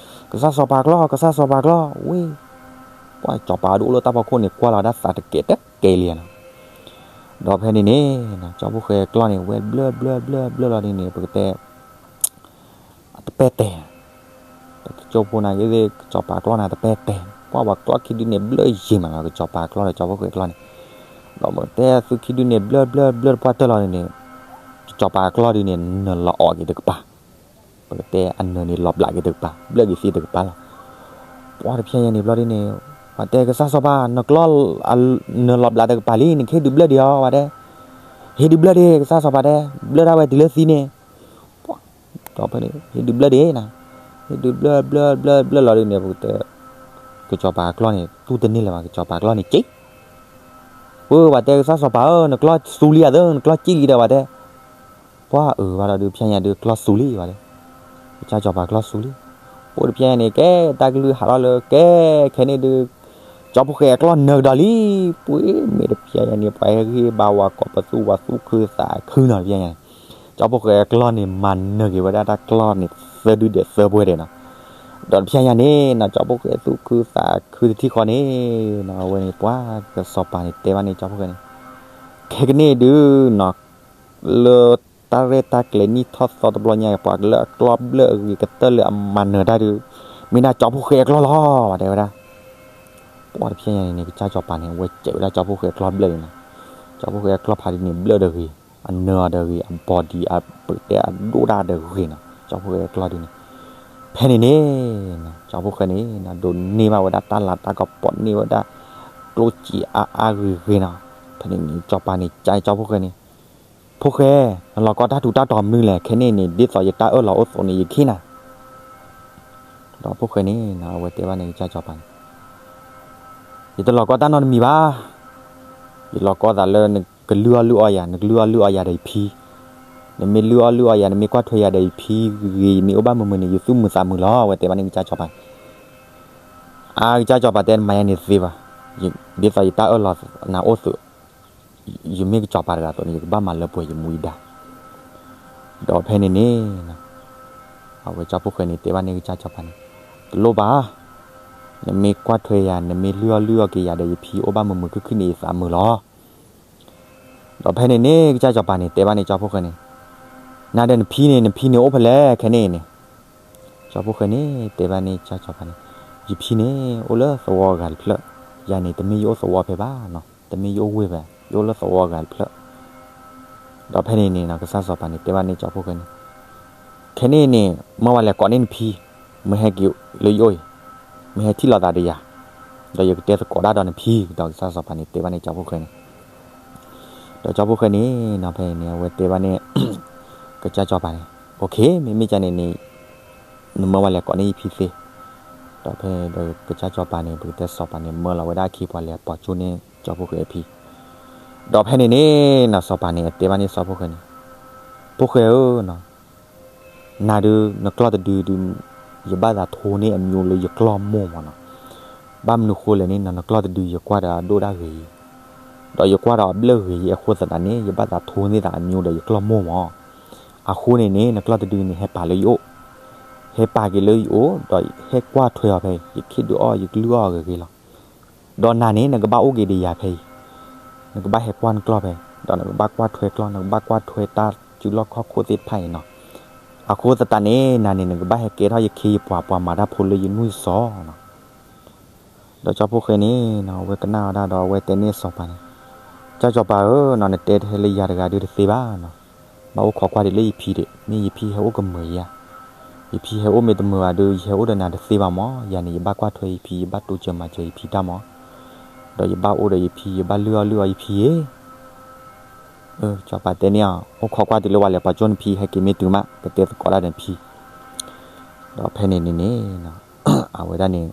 ကစၢ်စီၤပၤအကျီၢ် ကစၢ်စီၤပၤအကျီၢ် ဝဲ ပှၤကစီၤပၤဒုးအိၣ်လၢတၢ်ဖီခိၣ်န့ၣ် ကွၢ်လီၤဝဲဒၣ်သးတကဲးတကဲးလံနီၤ, ဒီးဖဲန့ၣ်န့ၣ် ကၠီဖီၣ်ဃဲအကျီၢ်န့ၣ် ဝဲဘျၢၣ်ဘျၢၣ်ဘျၢၣ်ဘျၢၣ်လီၤဒုန့ၣ် ပကတဲ အတပဲၢ်တဲာ်, တကၠိဖိနာ်က့သ့ၣ် ကစီၤပၤအကျီၢ်န့ၣ် တပဲၢ်တဲာ်, ပှၤဝဲကျီၢ်ခံဒုန့ၣ် ဘျၢၣ်ယံာ်မးလီၤ ကစီၤပၤအကျီၢ်ဒီးကၠီဖီၣ်ဃဲအကျီၢ်န့ၣ်, ဒီးပကတဲသုခံဒုန့ၣ် ဘျၢၣ်ဘျၢၣ်ဘျၢၣ်တပှၢ်တၢၢ်လီၤန့ၣ်, ကစီၤပၤအကျီၢ်ဒုန့ၣ် နၢၤလီၤအီၣ်က့ၤတကပၤ, ပကတဲအနၢၤန့ၣ်လီၤဘျးက့ၤတကပၤ ဘျၢၣ်က့ၤသ့တကပၤလီၤ, ပှၤတဖဲညါန့ၣ်ဘျီဒုန့ၣ်, ပှၤတဲကစၢ်စီၤပၤ နကျီၢ် နၢၤလီၤဘျးတကပၤလံ နကဟ့ၣ်ဒုးဘျၢၣ်ဒံးအီၤ ပှၤတဲ, ဟ့ၣ်ဒုးဘျၢၣ်ဒံး ကစၢ်စီၤပၤတဲ ဘျၢၣ်ဒၣ်ဝဲတုၤလၢသံန့ၣ်, ပှၤ ဒီးဖဲန့ၣ် ဟ့ၣ်ဒုးဘျၢၣ်ဒံးနၤ, ဟ့ၣ်ဒုးဘျၢၣ်ဘျၢၣ်ဘျၢၣ်ဘျၢၣ်လီၤဒုန့ၣ် ပကတဲ, ကစီၤပၤအကျီၢ်န့ၣ် သူၣ်တန့ၢ်လၢၤဘၣ် ကစီၤပၤအကျီၢ်န့ၣ်က့ၤ, ပှၤတဲကစၢ်စီၤပၤဧၢ နကျီၢ်စူၤလံဧါသၢ နကျီၢ်ကံၣ်လံဒီး ပှၤတဲ, ပှၤအၢဘၣ်ဒီးဒုးဖဲညါဒုးကျီၢ်စူၤလံ ပှၤတဲ, ကစၢ်စီၤပၤအကျီၢ်စူၤလံ, ပှၤတဖဲညါန့ၣ် ကဲတၢ်ကလုၢ်ဟးထီၣ်လၢ ကဲခဲန့ၣ်ဒုး ကၠီဖီၣ်ဃဲအကျီၢ်နၢၤကဒီးလံ, ပှၤမ့ၢ်တဖဲညါန့ၣ် ပှၤဟ့ၣ်ဂံၢ်ဟ့ၣ်ဘါဝဲကိးပသူဝဲသူၣ်ခုသးခုနီၤ တဖဲညါန့ၣ်, ကၠီဖီၣ်ဃဲအကျီၢ်န့ၣ် မၤနၢၤက့ၤဝဲဒၣ်တၢ်ကျီၢ်န့ၣ် သၢဒုဒဲးသၢပှဲၤဒဲးနီၤ, ဒီးတဖဲညါန့ၣ်နီၤ ကၠီဖီၣ်ဃဲသူၣ်ခုသးခုတထံၣ်ဃီန့ၣ်နီၤ အဝဲန့ၣ် ပှၤကစီၤပၤန့ၣ်တဲဘၣ်န့ၣ် ကၠီဖီၣ်ဃဲန့ၣ်, ခဲကနံၣ်ဒုးနီၤ လၢတၢ်ရဲၣ်တၢ်ကျဲၤနံၣ်ထီၣ်သီတဘျီညါ ပှၤလၢအကျီၢ်ဘျၢၣ်အဂ့ၤကတၢၢ်လၢအမၤနၢၤတၢ်ဒုး မ့ၢ်ဒၣ်ကၠီဖီၣ်ဃဲအကျီၢ်လီၤ ပှၤတဲဝဲဒၣ်, ပှၤတဖဲညါန့ၣ်န့ၣ် ကစၢ်စီၤပၤန့ၣ် အဝဲစဲးဝဲဒၣ်ကၠီဖီၣ်ဃဲအကျီၢ်ဘျၢၣ်န့ၣ်နီၤ, ကၠီဖီၣ်ဃဲအကျီၢ်ဖးဒုးန့ၣ် ဘျၢၣ်ဒီးဂ့ၤ, အနၢၤအီၤဒီးဂ့ၤ, အ body အပတဲအဒိၣ်ဒၣ်ဒီးဂ့ၤနီၤ ကၠီဖီၣ်ဃဲအကျီၢ်ဒုးန့ၣ်, ဖဲန့ၣ်န့ၣ် ကၠီဖီၣ်ဃဲန့ၣ် ဒိးန့ၢ်ဘၣ်ဝဲဒၣ်တၢ်လၤတၢ်ကပီၤန့ၢ်ဝဲဒၣ် ကျိၣ်စ့အါအါဂ့ၤဂ့ၤနီၤ, ဖဲန့ၣ်န့ၣ် ကစီၤပၤန့ၣ် ကၠီဖီၣ်ဃဲန့ၣ် ဖိၣ်ဃဲ, နလီၤကီတၢ်ထူးတၢ်တီၤမနုၤလဲၣ်, ခဲန့ၣ်န့ၣ် ဒ်သိးယတၢ်အၢၣ်လီၤအိၣ်သိးန့ၣ် ယကဟ့ၣ်နၤ. ဒီးဖိၣ်ဃဲန့ၣ် အဝဲတဲဘၣ်န့ၣ်ကစၢ်စီၤပၤန့ၣ်, ယတလီၤကီတၢ်နီတမံၤဘၣ်. ယလီၤကီသးလၢနကလုၢ်အီၣ်လုၢ်အီယၤ, နကလုၢ်အီၣ်လုၢ်အီယၤဒီးယဖံ, နမ့ၢ်လုၢ်အီၣ်လုၢ်အီယၤ, နမ့ၢ်ကွၢ်ထွဲယၤဒီးယဖံဂ့ၤ, ယမ့ၢ်အိၣ်ဘၣ်မုာ်မုာ်န့ၣ် ယသူၣ်မုာ်သးမုာ်လီၤ. အဝဲတဲဘၣ်န့ၣ်ကစၢ်စီၤပၤန့ၣ်, အါ ကစၢ်စီၤပၤတဲ နမၤယၤန့ၣ်တသ့ဘၣ်. ဒ်သိးယတၢ်အၢၣ်လီၤနၤအိၣ်သိး, ယမ့ၢ်ကစီၤပၤတဂၤအသိးန့ၣ် ယကဘၣ်မၤလၢပှဲၤယမူယဒါ. ဒီးဖဲန့ၣ်န့ၣ် အဝဲကၠီဖီၣ်ဃဲန့ၣ် တဲဘၣ်န့ၢ်ကစၢ်စီၤပၤန့ၣ်, တလိၣ်ဘၣ်, နမ့ၢ်ကွၢ်ထွဲယၤ, နမ့ၢ်လုၢ်အီၣ်လုၢ်အီက့ၤယၤဒီးယဖံအိၣ်ဘၣ်မုာ်မုာ်ခုၣ်ခုၣ်န့ၣ် ယသးမုာ်လီၤ. ဒီးဖဲန့ၣ်န့ၣ် ကစၢ်စီၤပၤန့ၣ် တဲဘၣ်န့ၢ်ကၠီဖီၣ်ဃဲန့ၣ်, နၤဒီးနဖံန့ၣ်, နဖံန့ၣ်အိၣ်ဖဲလဲၣ်ခဲန့ၣ်န့ၣ်. ကၠီဖီၣ်ဃဲန့ၣ် တဲဘၣ်န့ၢ်ကစၢ်စီၤပၤန့ၣ်, ယဖံန့ၣ် အိၣ်လၢသဝီအဂၤတဖျၢၣ်, ယၤန့ၣ် တမ့ၢ်ယအိၣ်သဝီဖဲဘၣ်နီၤ, တမ့ၢ်ယအိၣ်ဝ့ၢ်ဖဲ, ယအိၣ်လၢသဝီအဂၤတဖျၢၣ်. ဒီးဖဲန့ၣ်န့ၣ် ကစၢ်စီၤပၤန့ၣ် တဲဘၣ်န့ၢ်ကၠီဖီၣ်ဃဲန့ၣ်, ခဲန့ၣ်န့ၣ် မၢဝဲလဲၤကိးန့ၢ်နဖံ, မ့ၢ်ဟဲက့ၤလၢယအိၣ်အံၤ, မ့ၢ်ဟဲထံၣ်လိာ်သးဒီးယၤ, ဒီးယကတဲသကိးတၢ်ဒီးနဖံ, ဒီးကစၢ်စီၤပၤန့ၣ် တဲဘၣ်န့ၢ်ကၠီဖီၣ်ဃဲန့ၣ်. ဒီးကၠီဖီၣ်ဃဲန့ၣ် ဖဲန့ၣ် အဝဲတဲဘၣ်န့ၢ် ကစၢ်စီၤပၤန့ၣ်, OK, မ့မ့ၢ်ကန့ၣ်န့ၣ် နမၢဝဲလဲၤကိးန့ၢ်ယဖံသ့. ဒီးဖဲဒီးကစၢ်စီၤပၤန့ၣ် ပကတဲစီၤပၤန့ၣ် မၢလီၤဝဲဒၣ်အခ့အပှၤလဲၤပိာ်ကၠိန့ၢ်ကၠီဖီၣ်ဃဲအဖံ. ဒီးဖဲန့ၣ်န့ၣ်နီၤ စီၤပၤန့ၣ် အတဲဘၣ်န့ၢ်စီၤဖီၣ်ဃဲန့ၣ်, ဖီၣ်ဃဲဧၢနီၤ, နၤဒုး နကျီၢ်တဒုဒုး ယဘၣ်သးထိန့ၢ်အမျိုးလၢယကျီၢ်မိၢ်မးနီၤ. ဘၣ်မနုၤဃိလဲၣ်န့ၣ်နီၤ နကျီၢ်တဒု ယကွၢ်ဒီးအဒိၣ်ဒၣ်ဂ့ၤ, ဒီးယကွၢ်ဒီးအဘျၢၣ်ဂ့ၤအဃိသတးန့ၣ် ယဘၣ်သးထိန့ၢ်သးအမျိုးဒီးယကျီၢ်မိၢ်မး. အဃိန့ၣ်န့ၣ် နကျီၢ်တဒုန့ၣ် ဟဲပာ်လၢယအိၣ်, ဟဲပာ်က့ၤလၢယအိၣ် ဒီးဟဲကွၢ်ထွဲအီၤဖဲအံၤ, ယခ့ဒုးအီၣ် ယကလုၢ်အီၣ်အဂ့ၤဂ့ၤလီၤ. ဒီးနၤန့ၣ် နကဘၣ်အိၣ်က့ၤဒီးယၤဖဲအံၤ, နကဘၣ်ဟဲကွၢ်နကျီၢ်ဖဲ, ဒီးနကဘၣ်ကွၢ်ထွဲကျီၢ်, နကဘၣ်ကွၢ်ထွဲတၢ်စုလီၢ်ခီၣ်ခိၣ်သ့ၣ်တဖၣ်အံၤနီၤ. အဃိသတးန့ၣ် နၤန့ၣ် နကဘၣ်ဟဲကဲထီၣ်ယခ့ယပှၤ ပှၤမၤတၢ်ဖိလၢယနူၢ်ယစီၤနီၤ. ဒီးကၠီဖီၣ်ဃဲန့ၣ်နီၤ အဝဲကနၣ်ဝဲဒၣ်ဒီး အဝဲတဲန့ၢ်စီၤပၤန့ၣ်, ကၠီစီၤပၤဧၢနီၤ, နတဲတဟဲလၢယၤတဂၤဒုးတသ့ဘၣ်နီၤ. ဘၣ်အိၣ်ခိးကွၢ်ဒံးလၢယဖံဒံး, မ့ၢ်ယဖံဟဲအိၣ်ကမုာ်ယၤ, ယဖံဟဲအိၣ်မ့ၢ်တမုာ်ဘၣ်ဒီး ယဟဲအိၣ်ဒီးနၤတသ့ဘၣ်မး. ယၤန့ၣ် ယဘၣ်ကွၢ်ထွဲယဖံ, ယဘၣ်တိစၢၤမၤစၢၤယဖံတၢ်မး, ဒီးယဘၣ်အိၣ်ဒီးယဖံ, ယဘၣ်လုၢ်အီၣ်လုၢ်အီယဖံအံၤ. စီၤပၤတဲန့ၢ်အီၤ, အိၣ်ခိးကွၢ်တုၤလၢပှၤလဲၤပိာ်ကၠိနဖံ ဟဲက့ၤမ့ၢ်တုၤမး ကတဲသကိးတၢ်ဒီးနဖံ. ဒီးဖဲန့ၣ်န့ၣ်န့ၣ် အဝဲဒၣ်န့ၣ်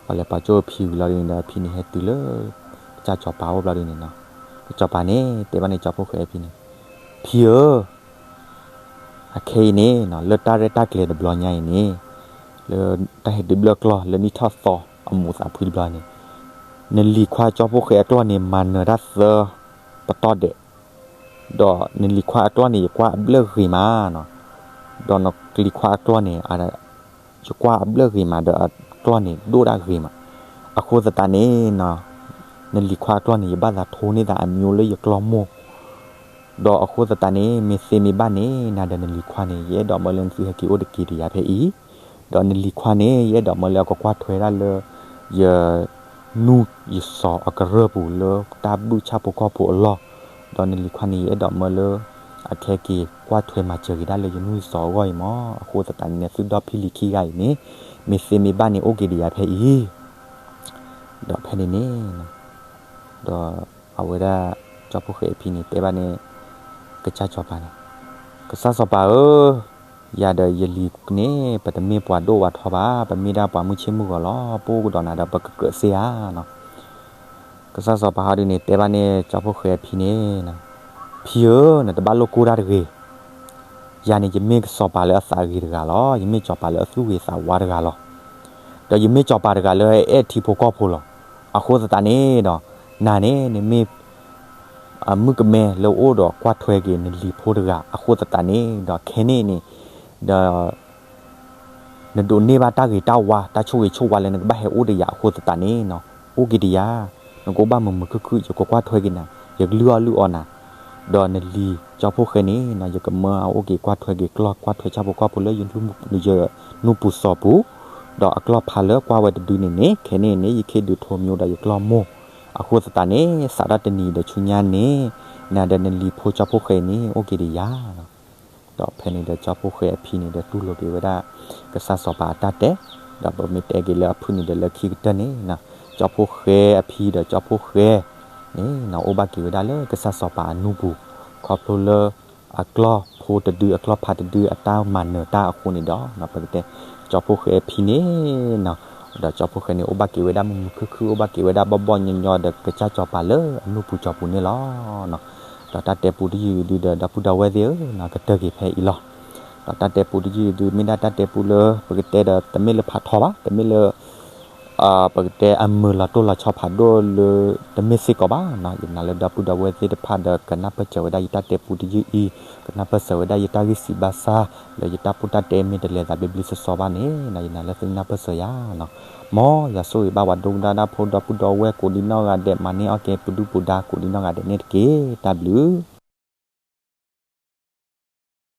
ပှၤလဲၤပိာ်ကၠိဖံဝံၤလီၤဒ်န့ၣ်ဒီး ဖံန့ၣ်ဟဲတုၤလၢ ကစၢ်စီၤပၤအိၣ်ဘျီဒ်န့ၣ်နီၤ. ကစၢ်စီၤပၤန့ၣ် တဲဘၣ်န့ၢ်ကၠီဖီၣ်ဃဲအဖံန့ၣ်, ဖံဧၢ, အခဲအံၤန့ၣ်နီၤ လၢတၢ်ရဲၣ်တၢ်ကျဲၤတဘျီညါအံၤန့ၣ်, လၢတၢ်ဟဲဒုးဘျၢၣ်ကျီၢ်လၢနံၣ်ထီၣ်သီအမူးသးဖှံတဘျီန့ၣ်, နလံၤခွါကၠီဖီၣ်ဃဲအကျီၢ်န့ၣ် မၤနၢၤတၢ်သၢပတီၢ်ဒဲး, ဒီးနလံၤခွါအကျီၢ်န့ၣ် ယကွၢ်အဘျၢၣ်ဂ့ၤမးနီၤ, ဒီးနလံၤခွါအကျီၢ်န့ၣ် ယကွၢ်အဘျၢၣ်ဂ့ၤမး ဒီးအကျီၢ်န့ၣ်ဒိၣ်ဒၣ်ဂ့ၤမး. အဃိသတးန့ၣ်နီၤ နလံၤခွါအကျီၢ်န့ၣ် ယဘၣ်သးထိန့ၢ်သးအမျိုးလၢယကျီၢ်မိၢ်, ဒီးအဃိသတးန့ၣ် မ့ၢ်သ့မ့ၢ်ဘၣ်န့ၣ် နၤဒီးနလံၤခွါန့ၣ် ယအဲၣ်ဒိးမၢလၢနသုဟဲက့ၤအိၣ်တက့ၤဒီးယၤဖဲအံၤ, ဒီးနလံၤခွါန့ၣ် ယအဲၣ်ဒိးမၢလၢအကကွၢ်ထွဲဒၣ်လၢ ယ နူၢ်ယစီၤအကရၢၢ်ပူၤလၢတၢ်ဘုၣ်ဆၣ်ဖိကီၢ်ဖိအလီၢ်, ဒီးနလံၤခွါန့ၣ် ယအဲၣ်ဒိးမၢလၢ အခဲက့ၤကွၢ်ထွဲမၤစၢၤက့ၤဒၣ်လၢယနူၢ်ယစီၤအဂီၢ်အံၤမး. အဃိသတးန့ၣ် နသုဒီဖံလံၤခံဂၤအံၤန့ၣ် မ့ၢ်သ့မ့ၢ်ဘၣ်န့ၣ် အိၣ်က့ၤဒီးယၤဖဲအံၤ. ဒီးဖဲန့ၣ်န့ၣ် ဒီးအဝဲဒၣ် ကၠီဖီၣ်ဃဲအဖံန့ၣ် တဲဘၣ်န့ၣ် ကစၢ်စီၤပၤန့ၣ်, ကစၢ်စီၤပၤဧၢ, ယၤဒီးယလံၤန့ၣ် ပတမ့ၢ်ပှၤဒိၣ်ပှၤထီဘၣ်, ပမ့ၢ်ဒၣ်ပှၤမုၢ်ဆ့ၣ်မုၢ်ဂီၤလီၤ. ပအိၣ်ကဒီးနၤဒီးပကကြၢးစ့ဧါနီၤ. ကစၢ်စီၤပၤဟီဒုန့ၣ် တဲဘၣ်န့ၣ် ကၠီဖီၣ်ဃဲအဖံန့ၣ်, ဖံဧၢ, နတဘၣ်လိၣ်ကိၢ်တၢ်တဂ့ၤ. ယၤန့ၣ် ယမ့ၢ်ကစီၤပၤလၢအသးဂ့ၤတဂၤလီၤ. ယမ့ၢ်စီၤပၤလၢအသူၣ်ဂ့ၤသးဝါတဂၤလီၤ. ဒီးယမ့ၢ်စီၤပၤတဂၤလၢအအဲၣ်ထံဖိကီၢ်ဖိလီၤ. အဃိသတးန့ၣ်ဒီး နၤန့ၣ် နမ့ၢ် အမုၣ်ကမဲလၢအိၣ်ဒီးကွၢ်ထွဲက့ၤနလံၤဖိတဂၤ အဃိသတးန့ၣ်ဒီး ခဲန့ၣ်န့ၣ် ဒီး နဒိးန့ၢ်ဘၣ်တၢ်ဂ့ၤတၢ်ဝါ တၢ်ဆိၣ်ဂ့ၤဆိၣ်ဝါလၢနကဘၣ်ဟဲအိၣ်ဒီးယၤအဃိသတးန့ၣ်နီၤ, အိၣ်က့ၤဒီးယၤ, နကအိၣ်ဘၣ်မုာ်မုာ်ခုၣ်ခုၣ် ယကကွၢ်ထွဲက့ၤနၤ, ယကလုၢ်အီၣ်လုၢ်အီနၤ, ဒီးနလံၤကၠီဖီၣ်ဃဲန့ၣ်နီၤ ယကမၢအအိၣ်က့ၤကွၢ်ထွဲက့ၤကျီၢ် ကွၢ်ထွဲဆၣ်ဖိကီၢ်ဖိလၢယနူၢ်ပူၤစီၤပူၤ, ဒီးအကျီၢ်ဖးလၢကွၢ်ဝဲတဒုန့ၣ်န့ၣ် ခဲန့ၣ်န့ၣ် ယခ့ဒုးထိးမျိဒီးယကျီၢ်မိၢ်, အဃိသတးန့ၣ် စးထီၣ်တနံၤဒီးဆူညါန့ၣ် နၤဒီးနလံၤဖိကၠီဖီၣ်ဃဲန့ၣ် အိၣ်က့ၤဒီးယၤ ဒီးဖဲန့ၣ်ဒီးကၠီဖီၣ်ဃဲအဖံန့ၣ်ဒီးတူၢ်လိာ်က့ၤဝဲဒၣ် ကစၢ်စီၤပၤအတၢ်တဲ, ဒီးပမ့ၢ်တဲက့ၤလၢအဖုၣ်န့ၣ်ဒီးလၢခံကတၢၢ်န့ၣ် ကၠီဖီၣ်ဃဲအဖံဒီးကၠီဖီၣ်ဃဲန့ၣ် အိၣ်ဘၣ်က့ၤဝဲဒၣ်လၢကစၢ်စီၤပၤအနူၢ်ပူၤ ခီဖျိလၢ အကျီၢ်ဖိတဒု အကျီၢ်ဖးတဒု အတၢ်မၤနၢၤတၢ်အဃိန့ၣ်ဒီး ပကတဲ ကၠီဖိဃဲဖံန့ၣ်နီၤ, ဒီးကၠီဖိဃဲန့ၣ် အိၣ်ဘၣ်က့ၤဝဲဒၣ်မုာ်မုာ်ခုၣ်ခုၣ် အိၣ်ဘၣ်က့ၤဝဲဒၣ်ဘီၣ်ဘီၣ်ညီညီဒီး ကစၢ်စီၤပၤလၢအမုၢ်ပူၤကၠီပူၤန့ၣ်လီၤ. ဒီးတၢ်တဲပူတယုၢ်ဒုဒီး ဒီပုၢ်ဒီဝဲၢ်သ့ၣ်ဧၢ, ကတၢၢ်က့ၤဖဲအံၤလီၤ. ဒီးတၢ်တဲပူတယုၢ်ဒု မ့ၢ်ဒၣ်တၢ်တဲပူလၢ ပကတဲဒီး တမ့ၢ်လၢဖးထီဘၣ်, တမ့ၢ်လၢ ပကတဲအမုာ်လီၤတိၢ်လီၤဆီဖးဒိၣ်လၢ တမ့ၢ်စ့ၢ်ကီးဘၣ်နီၤ. ယနာ်လၢဒီပုၢ်ဒီဝဲၢ်သ့ၣ်တဖၣ်ဒီး ကနၢ်ပၢၢ်စၢၤဝဲဒၣ်ယတၢ်တဲပူတယုၢ်အံၤ, ကနၢ်ပၢၢ်စၢၤဝဲဒၣ်ယတၢ်ဂံၢ်စံးဘၣ်ဆၣ် လၢယတၢ်ပိၢ်တၢ်တဲမ့ၢ်တလဲၤသးဘျ့ဘျ့ဆှီဆှီဘၣ်န့ၣ်နီၤ, ယနာ်လၢသုနၢ်ပၢၢ်စၢၤယၤနီၤ. မ်ယွၤဆိၣ်ဂ့ၤဘၣ်ပှၤဒိကနၣ်တၢ်ဖိဒီပုၢ်ဒီဝဲၢ်ကိးဒံနီၢ်ဂၤဒဲး, မၤန့ၢ်အီၣ်ကဲပဒုၣ်ပဒါကိးဒံနီၢ်ဂၤဒဲးန့ၣ်တက့ၢ်. တၢ်ဘျုး